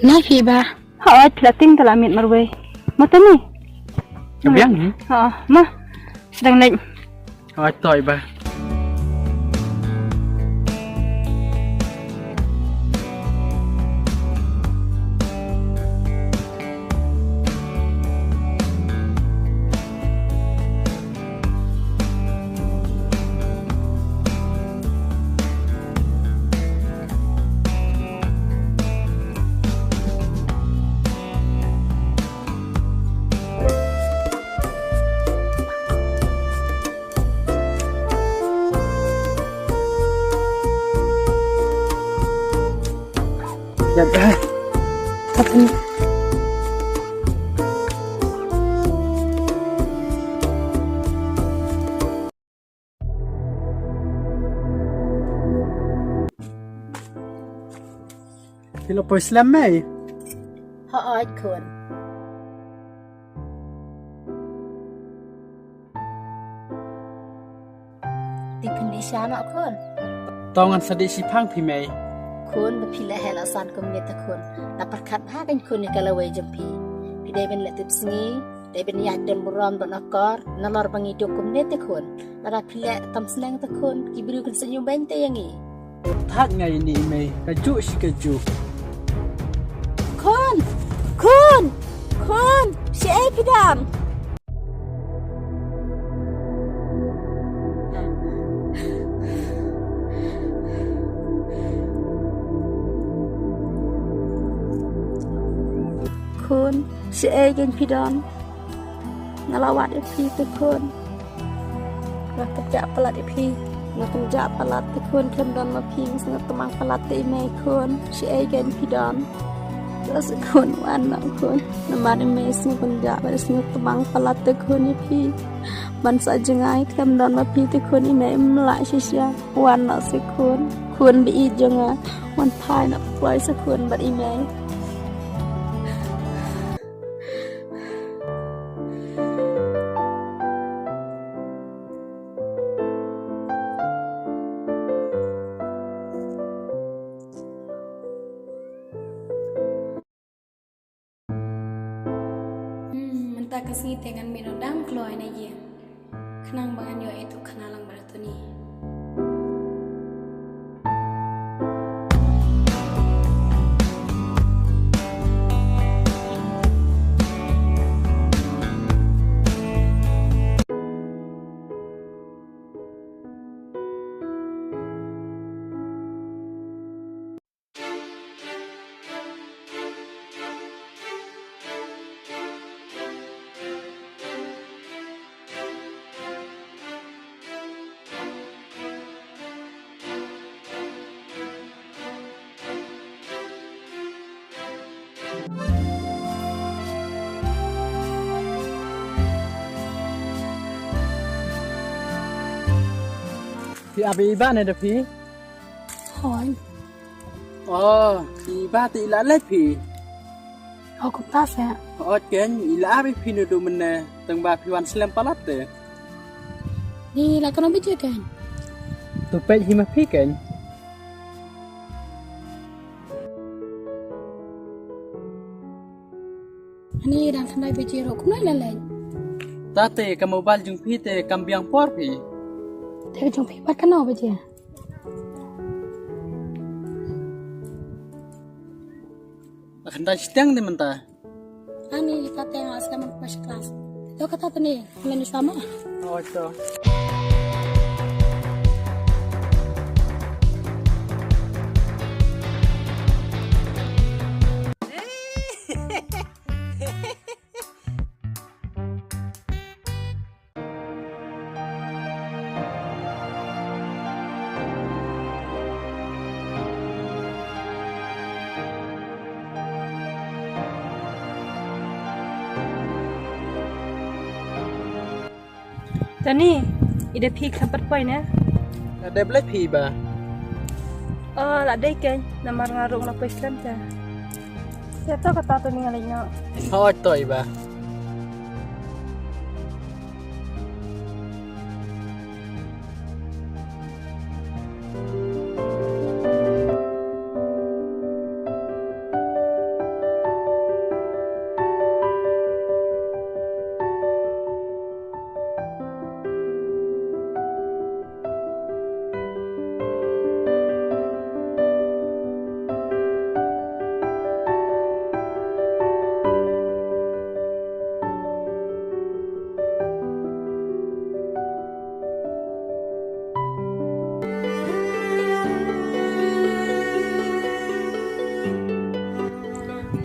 Nai phi Iba. Hooid, la ting te la miet marwei. Mo Tony. Ka biang hi. Ha, mo. Dang leit. Hooid to Iba. Phi la poi slem mei? Hooid khun. Te phin dih sha noh khun. To ngan sa dih shipang phi mei. Khun, ba phi la heh la san kumne te khun. La pyrkhat bha kein khun ïa ka lawei jong phi. Phi dei ban leh tipsngi, dei ban ïaid don burom don akor, nalor ba ngi duk kumne te khun. Lada phi leh tam sneng te khun, ki briew kin sa ñiewbeiñ te ïa ngi. Thait nga ïa ini i mei, kajuh shi kajuh. Khun! Khun! Khun! Shaei phi dang? Khun, shaei kein phi dang? Nga la wad ïa phi te khun. Nga kynjah palat ïa phi. Nga kynjah palat te khun, khlem don ma phi nga sngewtmang palat te i mei khun. Shaei kein phi dang? To se khun, wan noh khun. Namar i mei sngewkynjah bad sngewtmang palat te khun ïa phi. Ban sa jngai khlem don ma phi te khun, i mei im lah shisha. Wan noh se khun. Khun ba ïeit jong nga. Wan phai noh kloi se khun bad i mei. Hmm, mynta ka sngi te ngan mih noh dang kloi na ïing. Khnang ba ngan ïoh ïa utu u khana lang bad utu u ni. Phi ap ïa i Bah ne da phi? Hooid. Oh, i Bah te i la leit phi? Oh, kumta se. Hooid kein, i la ap ïa phi naduh mynne, tang ba phi wan slem palat te. Ni la katno baje kein? To peit hi ma phi kein. Ani dang khyndai baje ruh kumno i la leit? Te te ka mobile jong phi te kam biang por phi. Te ka jong phi pat katno baje? La khyndai shiteng te mynta. Ani ka te nga slem first class. To kata tani, men shuwa ma. Oh, to. Tani, i dei phi khlem pat poi ne? Nga dei blei phi ba. Oh, la dei kein, namar nga ruh nga la poi khlem te. Te to kata tani nga leit noh. Hooid to i ba.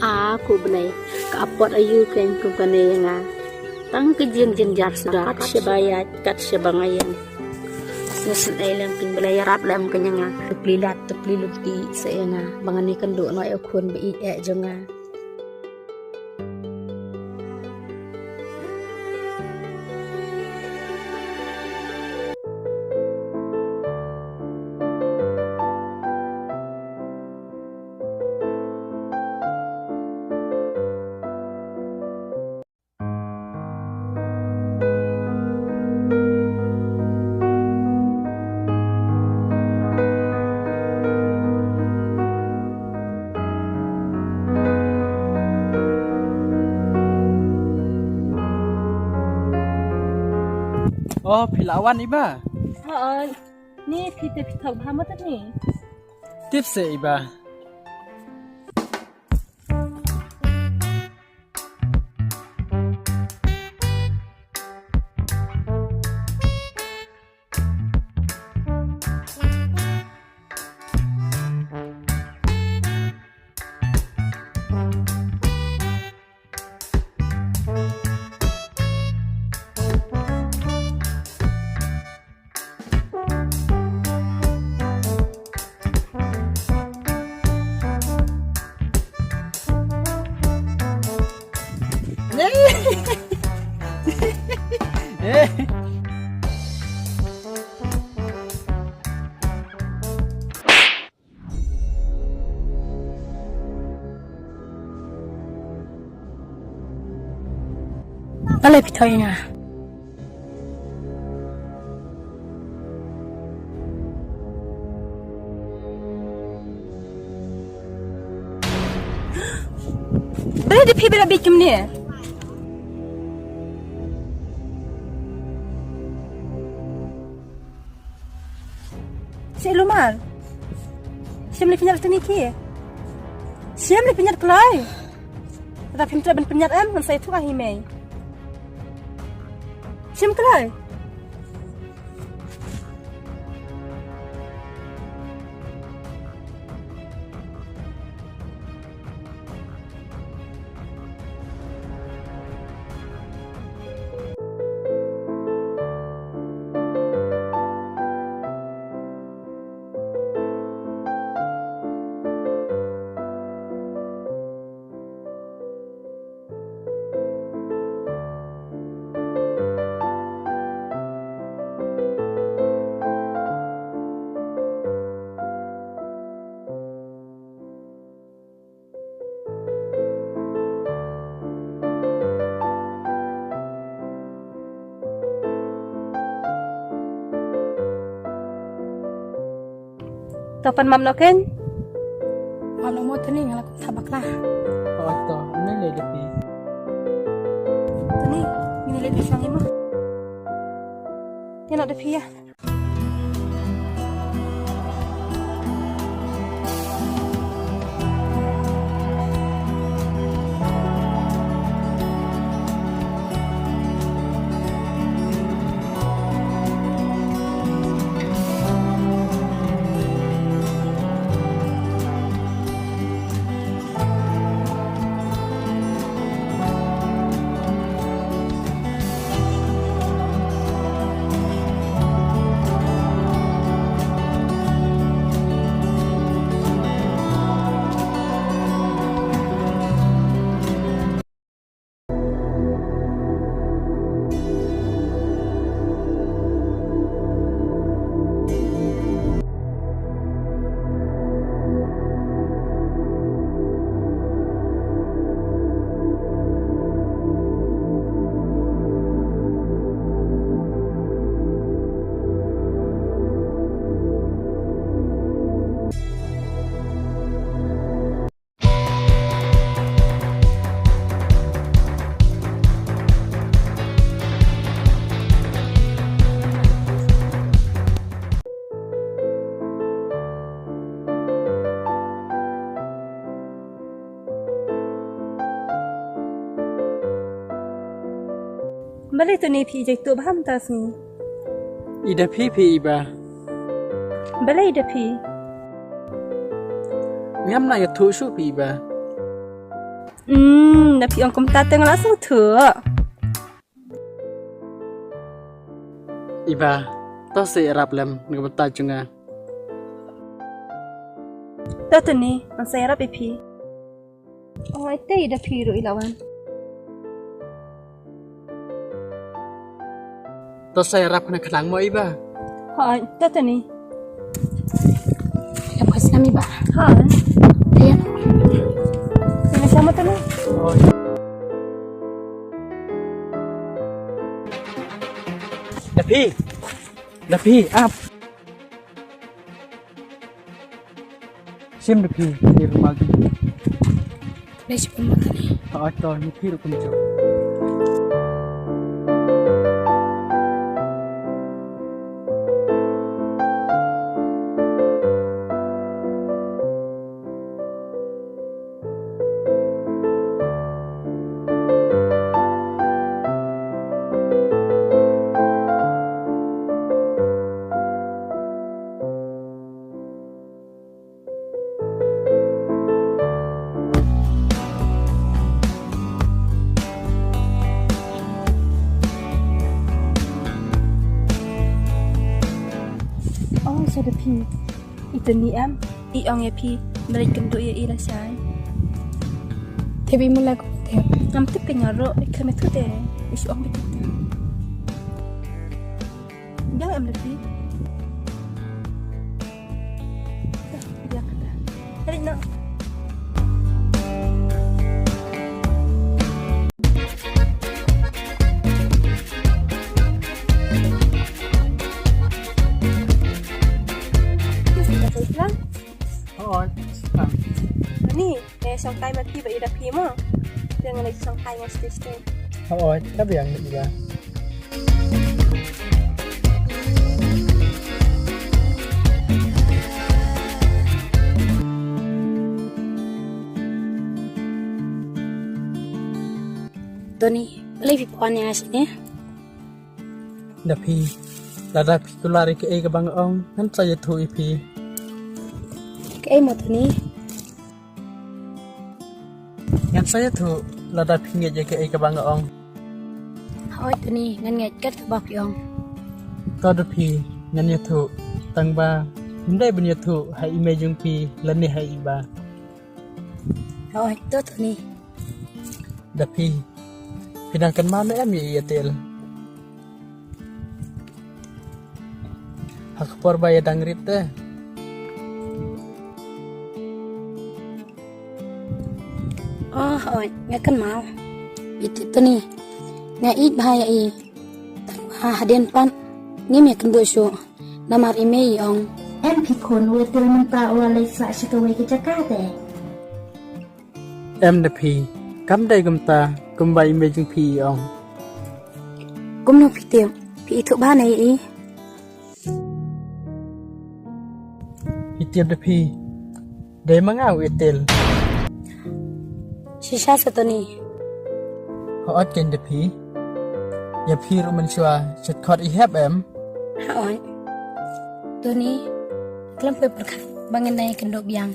A ko bnai, ka apot aïu kein kum kane ïa nga. Tang ka jingjynjar suda kat shaba ïaid, kat shaba nga ïeng. Sngewsynei lem kein ba la ïarap lem kein ïa nga. Tepli lad, tepli lynti sa ïa nga. Ba ngan ïakynduh noh ïa u khun ba ïeit eh jong nga. Oh, phi la wan i ba? Hooid. Ni phi te phi thok bha ma tani. Tip se i ba. Balei phi thok ïa nga? Balei da phi ba la bieit kumne? Seh lumar. Shem lei pynïar tani ki. Shem lei pynïar kloi. Lada phim treh ban pynïar em ngan sa ïathuh ha i mei. Shem kloi. To pan map noh kein. Map noh mo tani nga la kum thap bakla. Oh to, ni le de pi. Tani, ni le de sang ima. Ni nok de pi ya. Balei Tony phi jaituh bha mynta sngi? I da phi phi Iba. Balei i da phi? Ngam nang ïathuh shuh phi Iba. Hmm, da phi ong kumta te nga la sngewthuh. Iba, to sa ïarap lem na ka bynta jong nga. To Tony, ngan sa ïarap ïa phi. Oi, te i da phi ruh i la wan. To sa ïarap khnang khnang mo Iba. Hooid, to Tony. Ïa phi snam Iba. Hooid. Ïa. Ïa sama Tony. Hooid. Da phi. Da phi, ap. Shim da phi, phi ruh ma ki. Dei shi pun ma ka ni. Ha, to, ni phi ruh kumjuh. Ong sha da phi. I Tony em, i ong ïa phi, ba leit kynduh ïa i lashai. Te ba i mut la ko te. Ngam tip, ka nga ruh, i khlem ïathuh te. I shu ong ba te. Biang em da phi. Biang kata. Leit noh. Hooid. Ni, eh, shongkai ma phi bad i da phi mo. Te ngan leit shongkai nga shatei shatei. Hooid, ka biang ïa i ba. Tony, balei phi phone ïa nga shane? Da phi, lada phi kular ïa kaei kaba nga ong, ngan sa ïathuh ïa phi. Kaei mo Tony? Ngan sa ïathuh lada phi ngeit ïa kaei kaba nga ong. Hooid Tony, ngan ngeit kat kaba phi ong. To da phi, ngan ïathuh, tang ba ym dei ban ïathuh ha i mei jong phi lane ha i ba. Hooid, to Tony. Da phi, phi dang kynmaw ne em ïa i Atel? Ha ka por ba ïa dang rit te. Oh, hooid, nga kynmaw. Ïa Tony, nga ïeit bha ïa i. Tang ba hadien pat ngim ïakynduh shuh. Namar i mei i ong, em phi khun, u Atel mynta u la leit sah sha kawei ka jaka te. Em da phi, kam dei kumta, kumba i mei jong phi i ong. Kumno phi tip, phi ithuh bha ne i? Phi tip da phi, dei ma nga u Atel. Shisha sa Tony. Hooid kein da phi. Ïa phi ruh mynshuwa shu khot i hep em? Hooid. Tony, khlem poi pyrkhat ba ngin ïakynduh biang.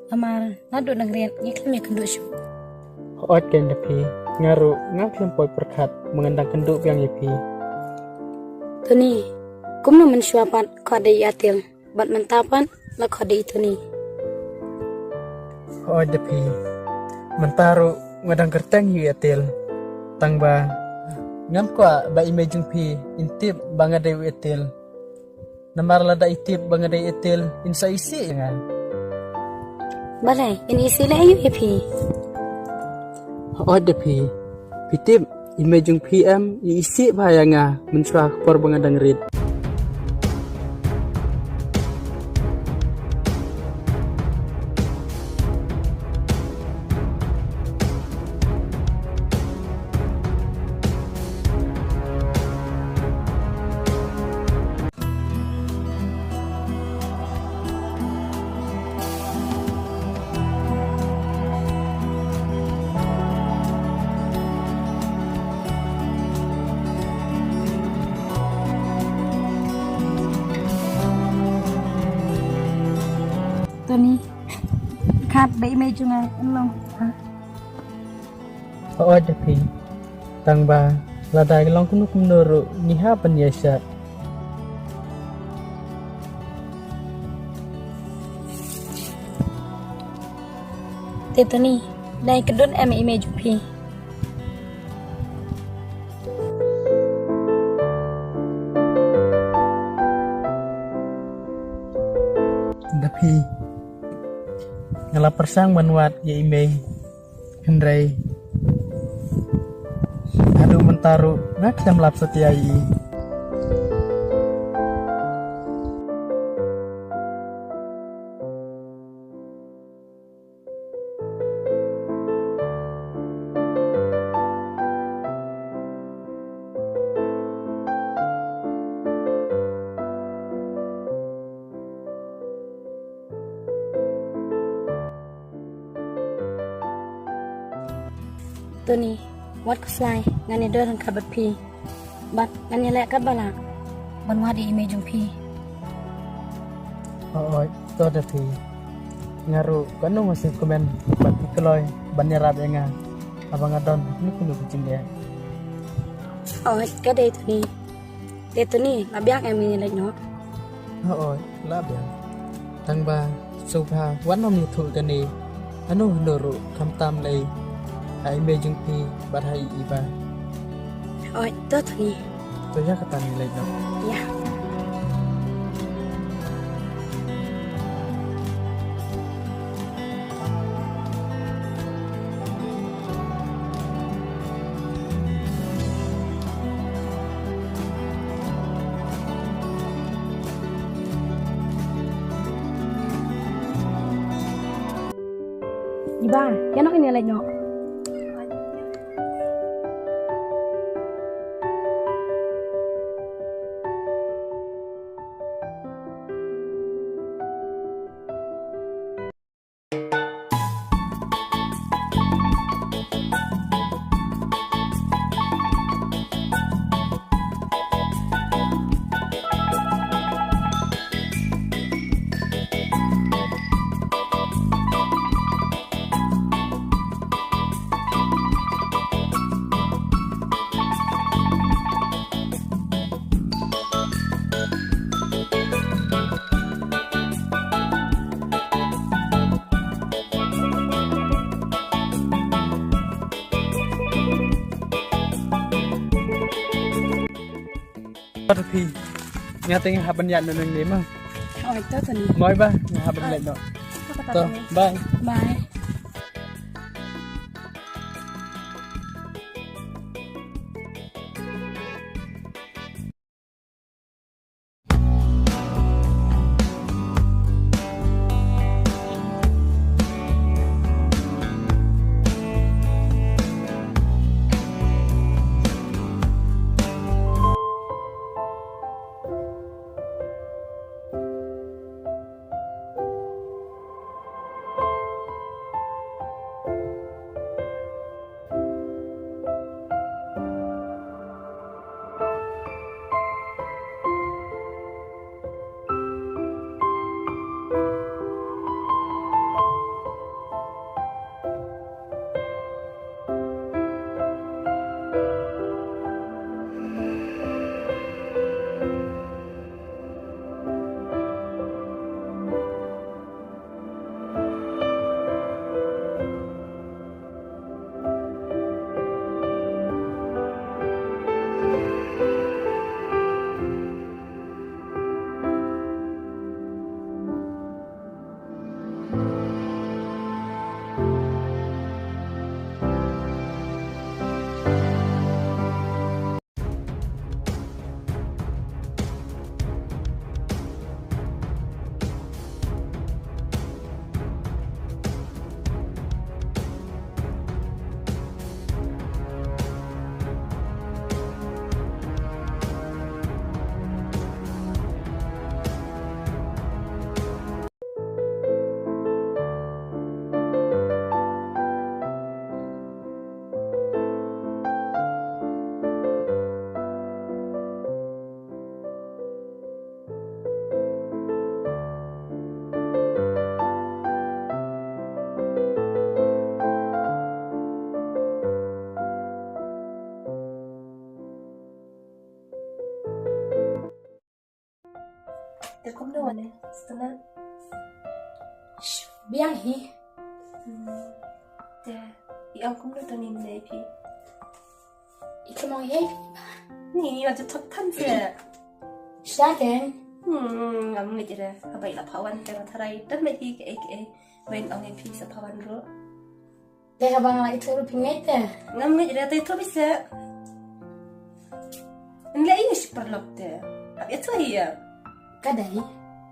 Namar naduh nang rit ngi khlem ïakynduh shuh. Hooid kein da phi, nga ruh nga khlem poi pyrkhat ba ngan dang kynduh biang ïa phi. Tony, kumno mynshuwa pat khot da i Atel, bad mynta pat la khot da i Tony? Hooid da phi, mynta ruh nga dang kyrteng ïa u Atel. Tang ba ngam kwah ba i mei jong phi in tip ba nga dei u Atel. Namar lada i tip ba nga dei Atel, in sa isih ïa nga. Balei, in isih leh aïu ïa phi? Hooid da phi. Phi tip, i mei jong phi em, i isih bha ïa nga, mynshuwa ka por ba nga dang rit. ba i mei jong nga in long. Hooid da phi. Tang ba lada ka long kumno kumno ruh ngi hap ban ïaishah. Te Tony, dei ka dun em i mei jong phi. Da phi. Nga la pyrshang ban wad ïa i mei. Hynrei haduh mynta ruh nga khlem lap satia ïa i. Tony, wat khuslai, ngan ïadon ryngkat bad phi. Bad ngan ïaleh katba lah ban wad ïa i mei jong phi. Hooid, to da phi. Nga ruh kano nga sngewkmen ba phi kloi ban ïarap ïa nga haba nga don kano kano ka jingeh. Hooid, ka dei Tony. Te Tony, la biang em ngin ïaleit noh? Hooid, la biang. Tang ba sngewbha wat nym ïathuh kane hano hano ruh khamtam lei ha i mei jong phi bad ha i Iba. Hooid, to Tony. To ïa kata ngin leit noh. Ïa. Iba, ïa noh ngin ïaleit noh. Phi, nga te nga hap ban ïaid nangne ma. Oi, to Tony. Moi ba, nga hap ban leit noh. To, bye. Bye. Te kumno wan ne? Sngewtynnat. Shh, biang hi. Hmm. Te i ong kumno Tony mynne ïa phi? I khlem ong ïa phi ba. Ni, ïa ju thok than se. Sha ken. Hmm, ngam ngeit re. Haba i la phah wan te nga tharai dang leit hi kaei kaei. Wen ong ïa phi sa phah wan ruh. Te haba nga la ïathuh ruh phi ngeit te? Ngam ngeit re, te ïathuh beit se. Nleh ïa shi paralok te. Hap ïathuh ïa. Ka dei.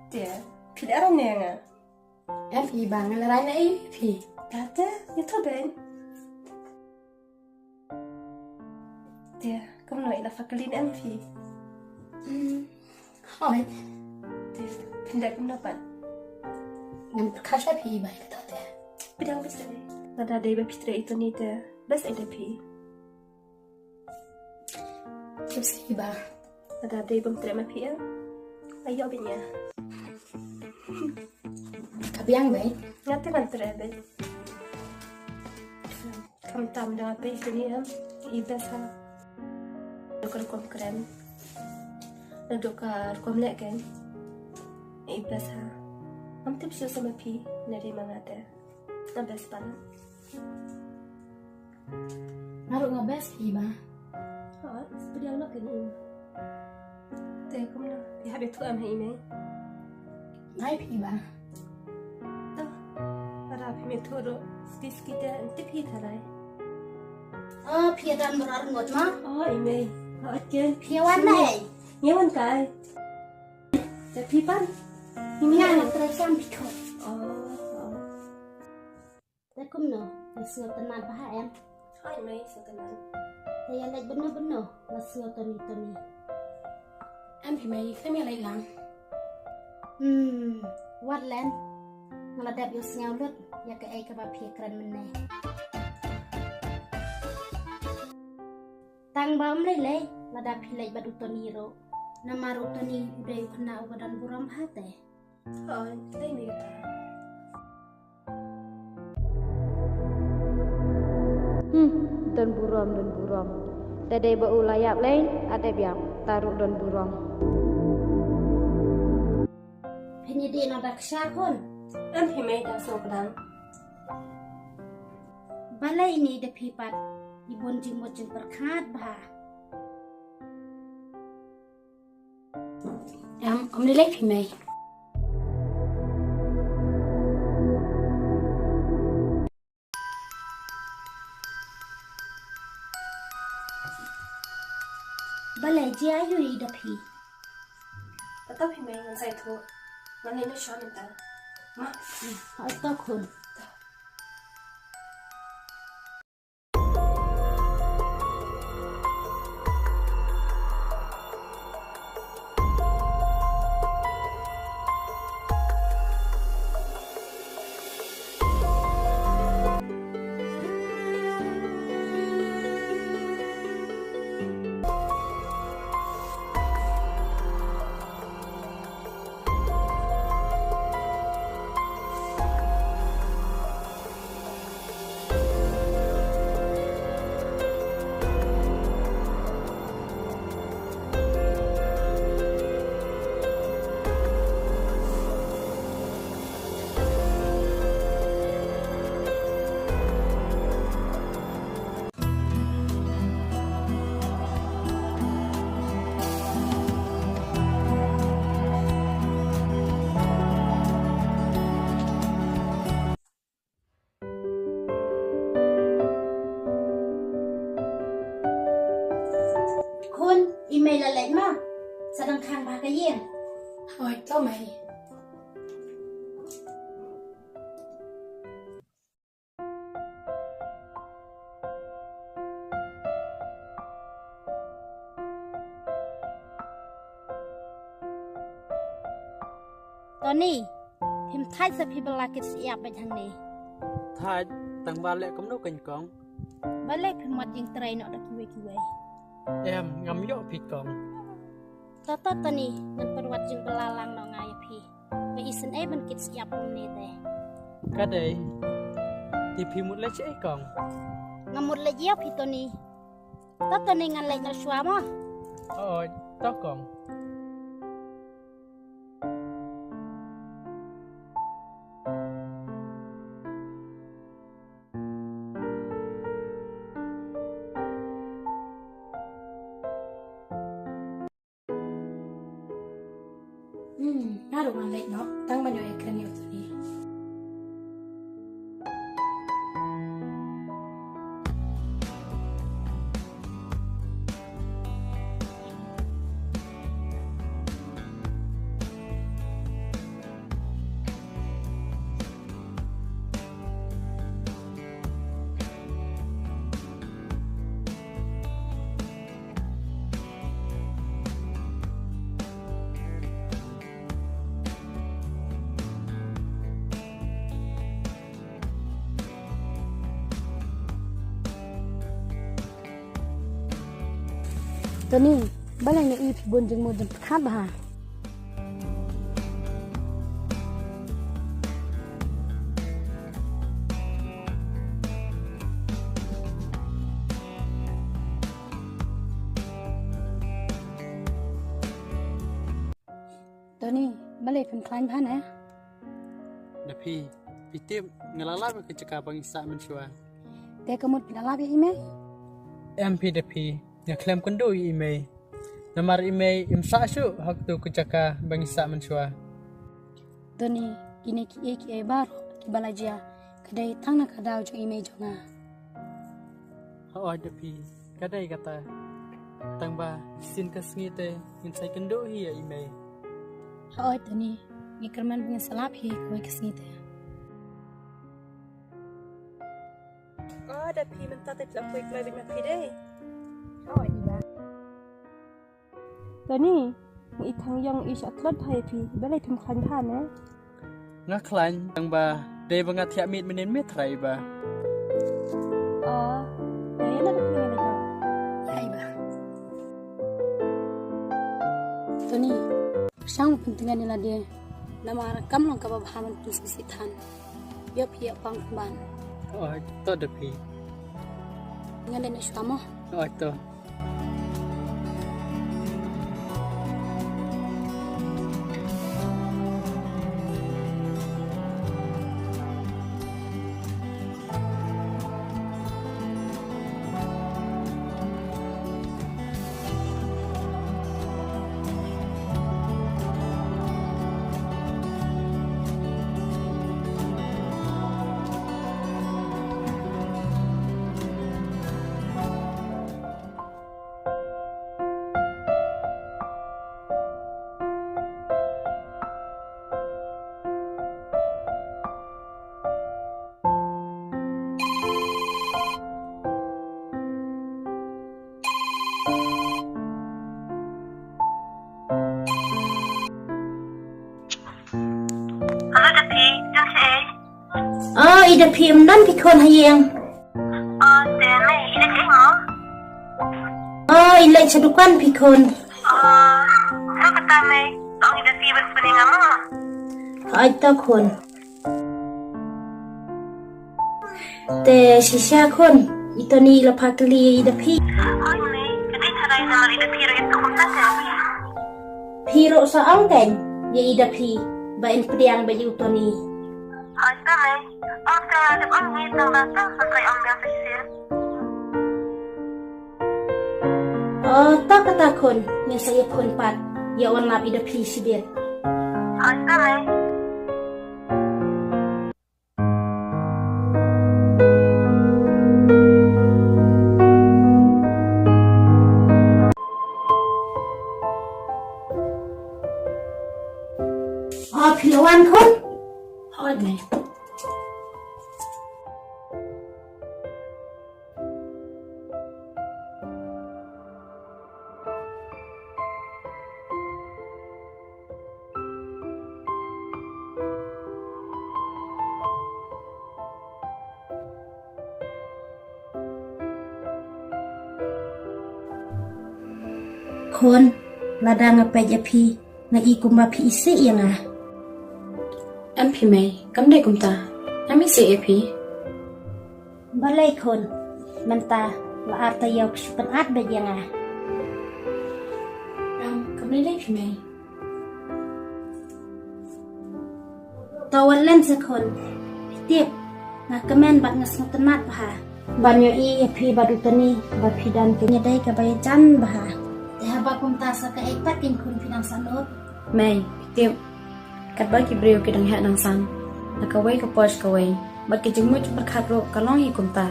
Te phi leh rang ne nga? Em phi ba nga la rai na ei phi. Te te ïathuh beit. Te kumno, i la fakhlin em phi? Hmm. Hooid. Te phin leh kumno pat? Ngam pyrkhat shuh phi ba kato te. Pdiang beit sa dei. Lada dei ba phi treh ïa i Tony te best ïa phi. Tip sa phi ba. Lada dei bym treh ma phi em, ai ïoh beit ïa nga. Ka biang beit. Nga te ngan treh beit. Khamtam da phi Tony em, i best ha. Dok ka rukom kren, dok ka rukom leh ken, i best ha. Ngam tip shuh sa ma phi, ne dei ma nga te. Nga best palat. Nga ruh nga best phi ba. Ha, pdiang noh kein i. Te kumno, phi hap ïathuh em ha i mei? Ngai phi ba. To, para phi mei thuh ruh, ski ski te ngan tip hi tharai. Oh, phi ïa don bor ar ngut ma? Oh, i mei. Oh, ken. Phi wan na ei? Ngi wan kai. Te phi pan? I mei nga na trei kam phi thuh. Oh, oh. Te kumno, la sngewtynnat bha em? Hooid mei, sngewtynnat. Te ïa leit bynno bynno, la sngewtynnat Tony. Em phi mei, khlem ïa leit lang. Hmm, wat len. Nga la dep ïohsngew lut ïa kaei kaba phi kren mynne. Tang ba ym lei lei, lada phi leit bad u Tony ruh. Namar u Tony u dei u khynnah uba don burom bha te. Hooid, dei mei kata. Hmm, don burom, don burom. Da dei ba u la ïap lei, ade biang, ta ruh don burom. Phin ïa dih noh da kshaid khun. Em phi mei, dang sngewkdang. Balei ine da phi pat, i bun jingmut jingpyrkhat bha. Em, ym lei lei phi mei. Balei jia aïu i da phi? Kata phi mei ngan sa ïathuh. Ngan leit noh shuwa mynta. Ma. Hooid to khun. Khun, i mei la leit ma. Sa dang khang bha ka ïing. Hooid to mei. Tony, phim thait sa phi ba la kit shyiap beit hangne? Thait, tang ba leh kumno keiñ kong? Balei phim wad jingtrei noh da kiwei kiwei? Em, ngam ïoh phi kong. To to Tony, ngan pynwad jingbylla lang noh nga ïa phi. Ba isynei ban kit shyiap kumne te. Ka dei. Te phi mut leit shaei kong? Nga mut leit ïew phi Tony. To Tony ngan leit noh shuwa mo. Hooid, to kong. Ruh nga leit noh, tang ban ïoh ïakren ïa u Tony. Tony, balei nga i phi bun jingmut jingpyrkhat bha? Tony, balei phin khlaiñ bha ne? Da phi, phi tip nga la lap ïa ka jaka ba ngi sah mynshuwa. Te ka mut phi la lap ïa i mei? Em phi da phi, nga khlem kynduh ïa i mei. Namar i mei im sah shuh ha kato ka jaka ba ngi sah mynshuwa. Tony, kine kiei kiei baroh kiba la jia ka dei tang na ka daw jong i mei jong nga. Hooid da phi, ka dei kata. Tang ba shisien ka sngi te ngin sa ïakynduh hi ïa i mei. Hooid Tony, ngi kyrmen ba ngin sa lap hi kawei ka sngi te. O da phi, mynta te phi la poi kloi beit ma phi dei. Hooid ba. Tony, nga i tang ïong i shah tlot bha ïa phi, balei phim khlaiñ bha ne? Nga khlaiñ tang ba dei ba nga thiah miet mynnin miet trai ba. O, ïa ïa na da phi ne ba. Ïa i ba. Tony, shang pyntngen ïa lade. Namar kam long kaba bha ban pynsngewsih than. Ïoh phi ïa pang ban. O, to da phi. Ngan leit noh shuwa mo. O, to. Hello, da phi, don shaei? O, i da phi, ym don phi khun ha ïing. O, te mei, i leit shaei mo? O, i leit sha dukan phi khun. O, to kata mei, to ong i da phi ban phone ïa nga mo. Hooid to khun. Te shisha khun, i Tony i la phah kylli ïa i da phi. Hooid mei, ka dei tharai namar i da phi ruh i ong kumta te. Phi ruh sa ong kein ïa i da phi ba in pdiang bad ïa u Tony. Hooid ta mei, ong te nga dep ong hi tang ba tang sa trai ong biang sa shisien. O, to kata khun, ngin sa ïa phone pat, ïa wan lap i da phi shibit. Hooid ta mei. O, phi la wan khun? Hooid mei. Khun, lada nga peit ïa phi, nga i kumba phi isih ïa nga. Em phi mei, kam dei kumta. Ngam isih ïa phi. Balei khun, mynta la ar taïew phi shu pynat beit ïa nga. Em, kam dei dei phi mei. To wat len sa khun. Phi tip, nga kmen bad nga sngewtynnat bha ban ïohi ïa phi bad u Tony ba phi don, ka dei kaba ïajan bha. Te haba kumta sa kaei pat kein khun phi nang sah nud? Mei, phi tip, Katba ki briew ki dang heh dang san na kawei ka por sha kawei, bad ki jingmut jingpyrkhat ruh ka long hi kumta.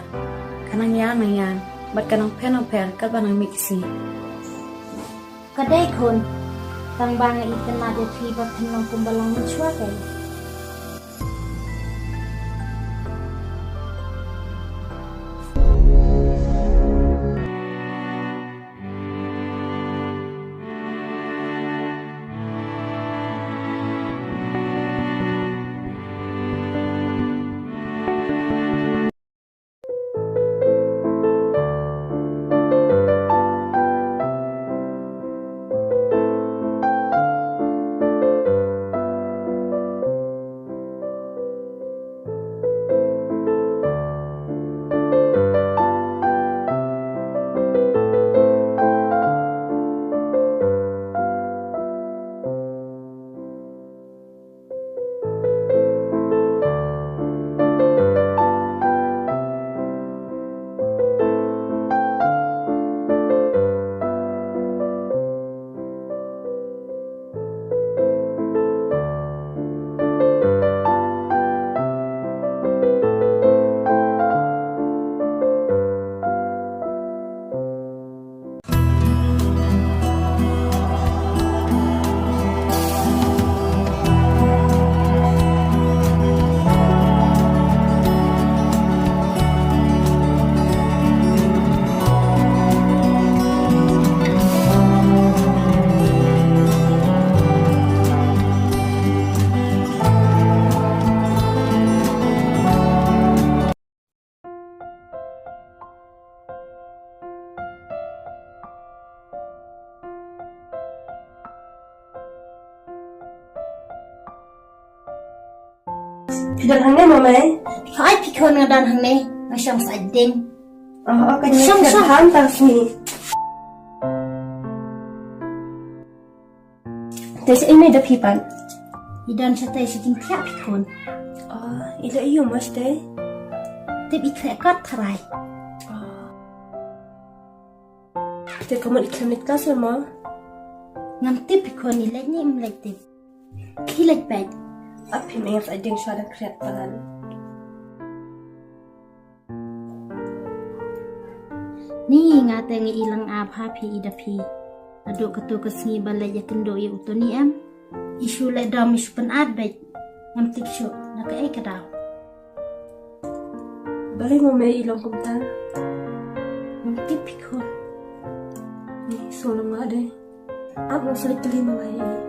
Ka nang ïar nang ïar, bad ka nang pher nang pher katba nang mih ki sngi. Ka dei khun, tang ba nga itynnad ïa phi ba phin long kumba long mynshuwa kein. Phi don hangne, Mama? Hooid, phi khun, nga don hangne. Nga shong sa ding. Oh, oh, ka shong, shong. Han tang sni. Te sa ine da phi pat? I don shatei sha jingthiah, phi khun. Oh, i la ïoh mo shatei? Tip i khreh kot tharai. Oh. Te ka mut i khlem leit klas mo? Ngam tip phi khun, i leit ne im leit tip. Phi leit beit. Ap phi, me ngam sa ding shuwa da khriat palat. Ni nga te nga i lang ap ha phi i da phi. Naduh kato ka sngi ba leit ïakynduh ïa u Tony em. I shu leh dom i shu pynat beit. Ngam tip shuh na kaei ka daw. Balei mo me i long kumta? Ngam tip phi khun. Ni sngewlem nga dei. Ap nga sa leit kylli ma nga ïa i.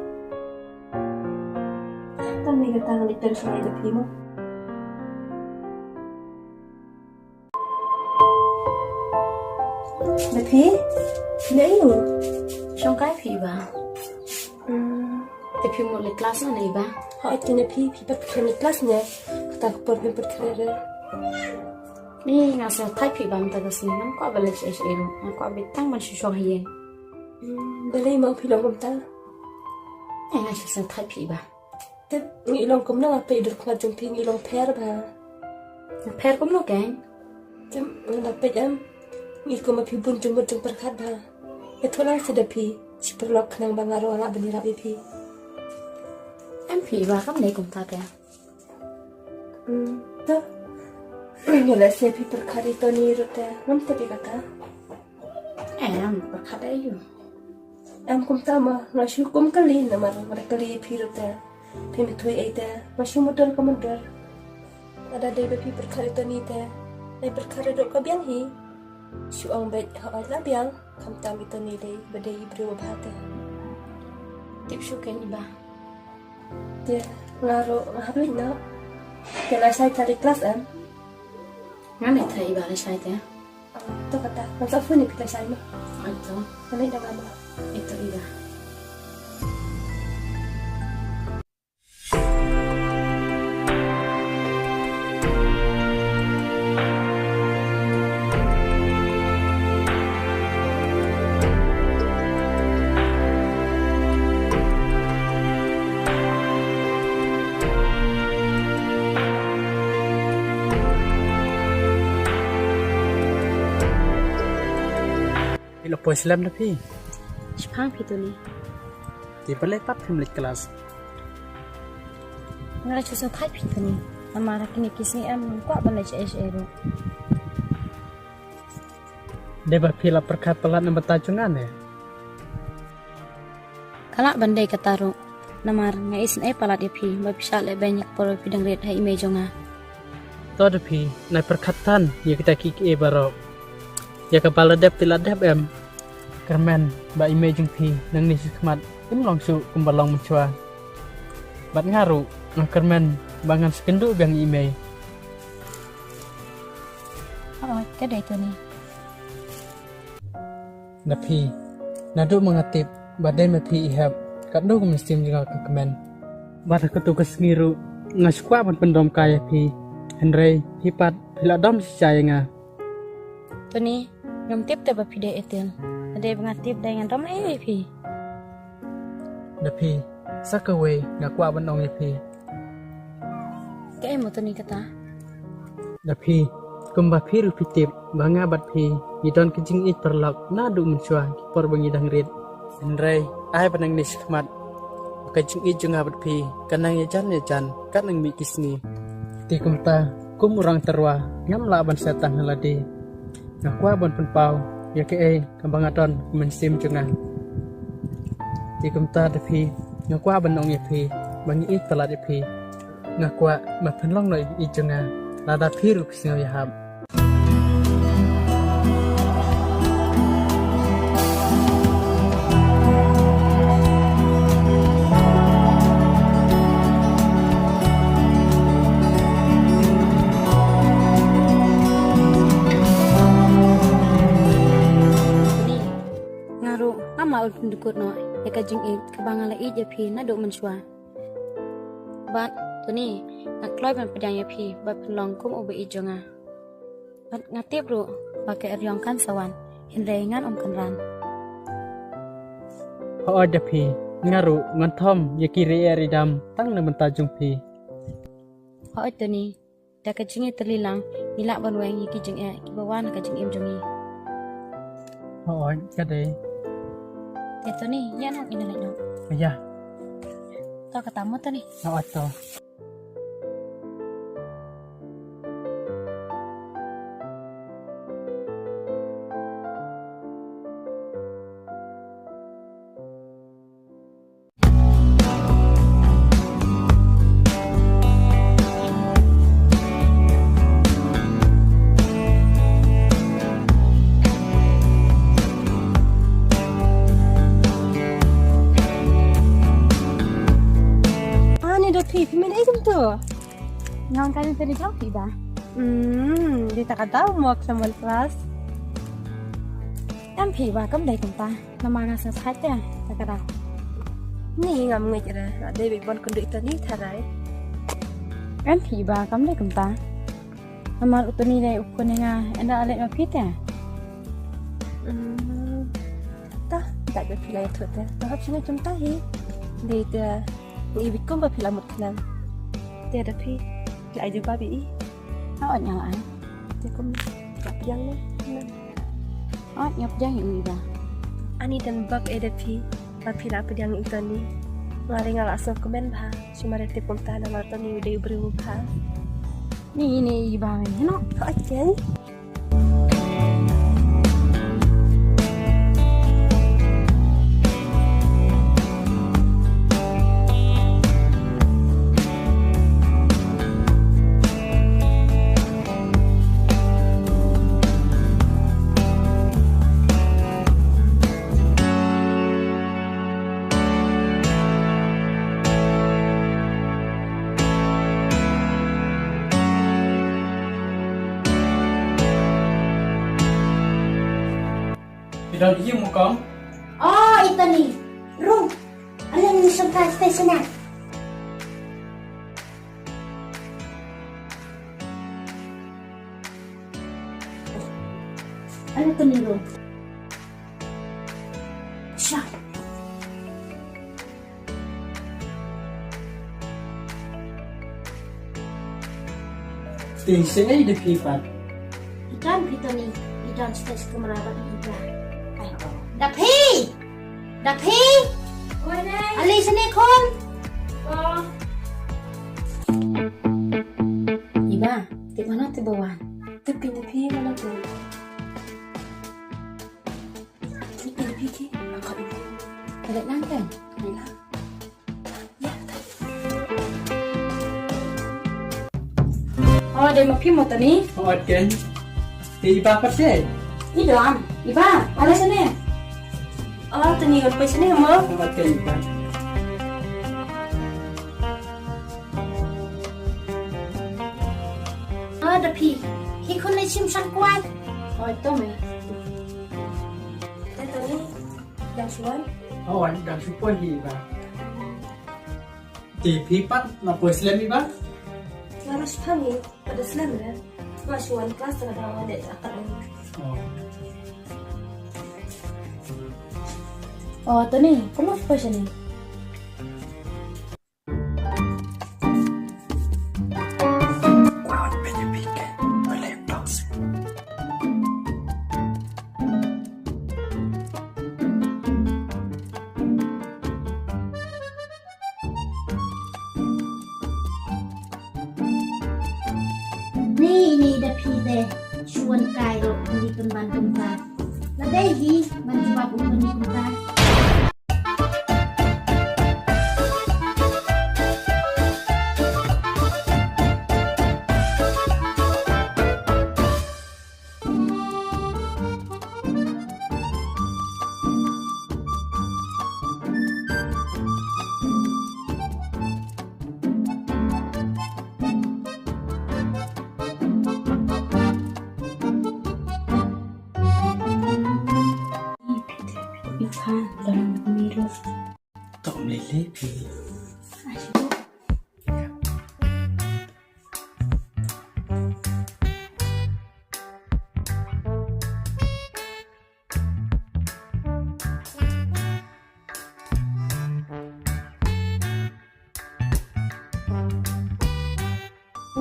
Tang ne kata nga leit don shuwa ïa da phi mo. Da phi? Lei aïu? Shong kai phi ba. Hmm. Te phi mut leit klas ne ba? Hooid te ne phi, phi pat phi leit klas ne? Kata ka por phi pat khreh re. Ni nga sa thait phi ba mynta ka sngi, ngam kwah ba leit shaei shaei ruh. Nga kwah ba tang ban shu shong ha ïing. Hmm, balei mo phi long kumta? Eh, nga sa thait phi ba. Te ngi long kumno, nga peit dur khmat jong phi ngi long pher ba. Nga pher kumno kein? Te nga la peit em, ngi kum ma phi bun jingmut jingpyrkhat ba. Ïathuh lang sha da phi shi paralok khnang ba nga ruh nga lah ban ïarap ïa phi. Em phi ba, kam dei kumta te. Hmm, to. Ngi la sngewbha pyrkhat ïa Tony ruh te, ngam tip ïa kata. Em, pyrkhat ïa u. Em kumta ma, nga shu kum kylli namar nga da kylli ïa phi ruh te. Phim ïathuh ei te, nga shu mutdur ka mutdur. Lada dei ba phi pyrkhat ïa Tony te, nai pyrkhat ruh ka biang hi. Shu ong beit hooid la biang, khamtam ïa Tony dei ba dei i briew ba bha te. Tip shuh kein i ba. Te nga ruh nga hap leit noh. Te lashai tali klas em? Ngan leit thait i ba lashai te. Ah, to kata, ngan sa phone ïa phi lashai mo. Ai to. Ngan leit da nga mo. Ai to i ba. Phi la poi slem da phi? Shiphang phi Tony. Te balei pat phim leit klas? Nga la shu sngewthuh phi Tony. Namar ha kine ki sngi em ngam kwah ban leit shaei shaei ruh. Dei ba phi la pyrkhat palat na bynta jong nga ne? Ka lah ban dei kata ruh. Namar nga isynei palat ïa phi ba phi shah leh beiñ ïa ka por ba phi dang rit ha i mei jong nga. To da phi, nai pyrkhat than ïa kita ki kiei baroh. Ïa kaba la dep te la dep em. Kyrmen ba i mei jong phi nangne shakhmat im long shuh kumba long mynshuwa. Bad nga ruh nga kyrmen ba ngan sa kynduh biang ïa i mei. Hooid, ka dei Tony. Da phi, naduh ma nga tip ba dei ma phi i hep, katno ka mynsiem jong nga ka kmen. Bad ha kato ka sngi ruh nga shu kwah ban pyndom kai ïa phi. Hynrei phi pat phi la dom shisha ïa nga. Tony, ngam tip te ba phi dei Ethel. Lada dei ba nga tip dei ngan dom ei ïa phi. Da phi, sa kawei nga kwah ban ong ïa phi. Kaei mo Tony kata? Da phi, kumba phi ruh phi tip ba nga bad phi ngi don ka jingïeit paralok naduh mynshuwa ki por ba ngi dang rit. Hynrei ai ba nangne shakhmat ba ka jingïeit jong nga bad phi ka nang ïajan ïajan kat nang mih ki sngi. Te kumta kum u rang tyrwa ngam lah ban sah tang ha lade. Nga kwah ban pynpaw ïa kaei kaba nga don ha ka mynsiem jong nga. Te kumta da phi, nga kwah ban ong ïa phi ba nga ïeit palat ïa phi. Nga kwah ba phin long noh ïeit jong nga lada phi ruh phi sngew ïahap. Nga ruh ngam lah ban pyndukut noh ïa ka jingïeit kaba nga la ïeit ïa phi naduh mynshuwa. Bad Tony, nga kloi ban pdiang ïa phi ba phin long kum uba ïeit jong nga. Bad nga tip ruh ba ka eriong kan sa wan, hynrei ngan ym kynran. Hooid da phi, nga ruh ngan thom ïa ki rieh rieh dam tang na bynta jong phi. Hooid Tony, da ka jingïatylli lang ngi lah ban weng ïa ki jingeh kiba wan ha ka jingim jong ngi. Hooid, ka dei. Te Tony, ïa nang ina leit noh. Ïa. To kata mo Tony. Hooid to. Ani da phi, phi myn ei kumto? Nga ong kane te dei jong phi ba. Hmm, dei ta ka daw mo ka saman class. Em phi ba kam dei kumta. Namar nga sngewthuh te ta ka daw. Ni ngam ngeit re, la dei ba i Bon kynduh ïa i Tony tharai. Em phi ba kam dei kumta. Namar u Tony dei u khun ïa nga, ynda leit ma phi te. Hmm. Ta, ta ka phi la ïathuh te. Ta hap sngewthuh kumta hi. Dei te ngi bi kum ba phi la mut khnang. Te da phi, phi la ai jubab ïa i? Hooid nga la ai. Te kum ka pdiang ne. Hooid nga pdiang ïa i ba. Ani don bok eh da phi ba phi la pdiang ïa u Tony. Nga ruh nga la sngewkmen bha. Shu mar te kumta namar Tony u dei u briew u bha. Ni ni i ba ni no. Hooid ke. Phi don ïing mo kong? Oh, ito ni. Rung. Alang ni sangka station na. Ano to ni rung? Sha. Te sha ei da phi pat? I don phi to ni, i don stage kumra ba i da. Ai. Da phi! Da phi! Oi, Nai. Ali sini khun. Ko. Tip mano tip ba wan. Tip phi na phi mano tip. Tip phi na phi ki. Ka leit lang kan. Ka leit lang. Oh, dei ma phi mo Tony. Oh, ken. Te i ba pat te. I dom. I ba. Ala sene. Oh, Tony ngan poi sene mo. Oh, ken i ba. Oh, da phi. Hi khun ne shim shan kwai. Oh, to me. Te Tony. Dang shu wan? Oh, dang shu poi hi ba. Te phi pat na poi slem hi ba? Nga ruh shu pang hi, pat da slem re. Nga shu wan klas ta ka daw wan de ta kat ni. Oh. Oh, Tony, kumno poi shane? Ni, ni da phi te, shu wan kai ruh, ni pynban kumta. La dei hi, ban jubab u ni kumta. Ipha, dalam milu. Tom lele pi.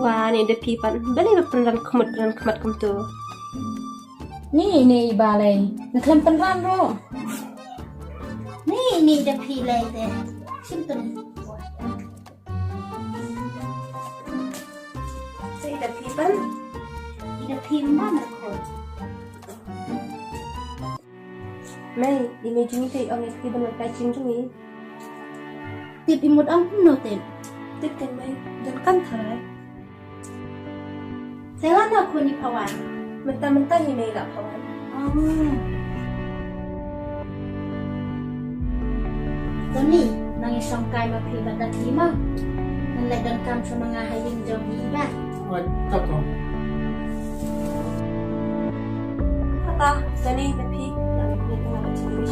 Wa, ni da phi pat. Balei ba pynran khmut pynran khmat kumtu. Ni, ni i ba lei. Nga khlem pynran ruh. Ni, ni da phi lei te. Shim tu ni. Te i da phi pat. I da phi man da khot. Mei, i mei jong ngi te ong ïa phi ban wan kai jingim jong ngi. Tip i mut ong kumno tip? Tip teng mei, donkam tharai. Te lano khun i pha wan? Mynta mynta hi mei la pha wan. Oh. Tony, nang ïa shong kai ma phi bad da phi mo. Ngan leit donkam sha ma nga ha ïing jong i ba. Oi, to ko. Kata, Tony, da phi. Nang ïa tengah ka jingim.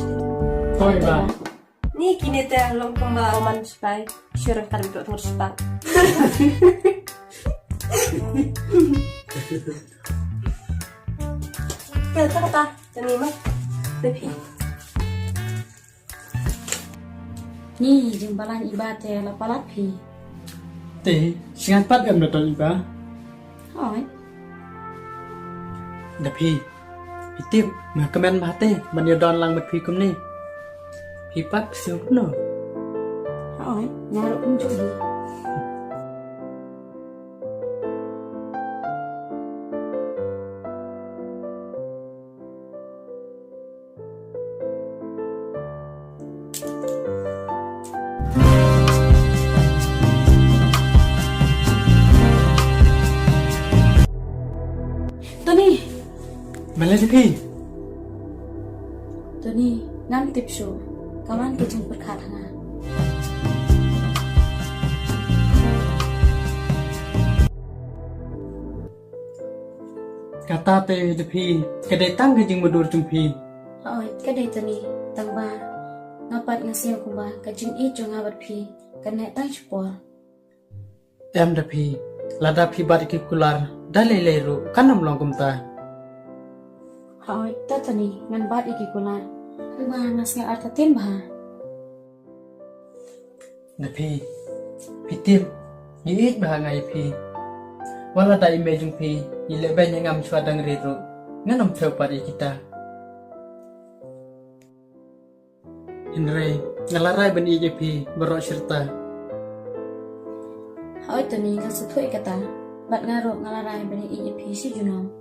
Oi ba. Ni kine te long kumba u man sipai, shu ryngkat bad u tngur sipai. Te ta kata, te ni ma, te phi. Ni jingbalang i ba te la palat phi. Te, sngewbha pat em da ton i ba. Hooid. Da phi, phi tip, nga kmen bha te ban ïa don lang bad phi kumne. Phi pat phi sngewbha kumno? Hooid, nga ruh kumjuh hi. Tony. Balei phi? Tony, ngam tip shuh. Ka wan ka jingpyrkhat ha nga. Kata te da phi, ka dei tang ka jingmudui jong phi. Hooid, ka dei tang, tang ba nga pat nga sngew kumba ka jingïeit jong nga bad phi kan neh tang shipor. Em da phi, lada phi bat ïa ki kular da lei lei ruh kan ym long kumta. Hooid, to Tony, ngan bat ïa ki kular. Kumba nga sngew artatien bha. Na phi, phi tip, ngi ïeit bha nga ïa phi. Wat la da i mei jong phi i leh beiñ ïa nga mynshuwa dang rit ruh, ngan ym thew pat ïa kita. Hynrei nga la rai ban ïeit ïa phi baroh shi rta. Hooid Tony, nga sngewthuh ïa kata. Bad nga ruh nga la rai ban ïaieit ïa phi shi junom.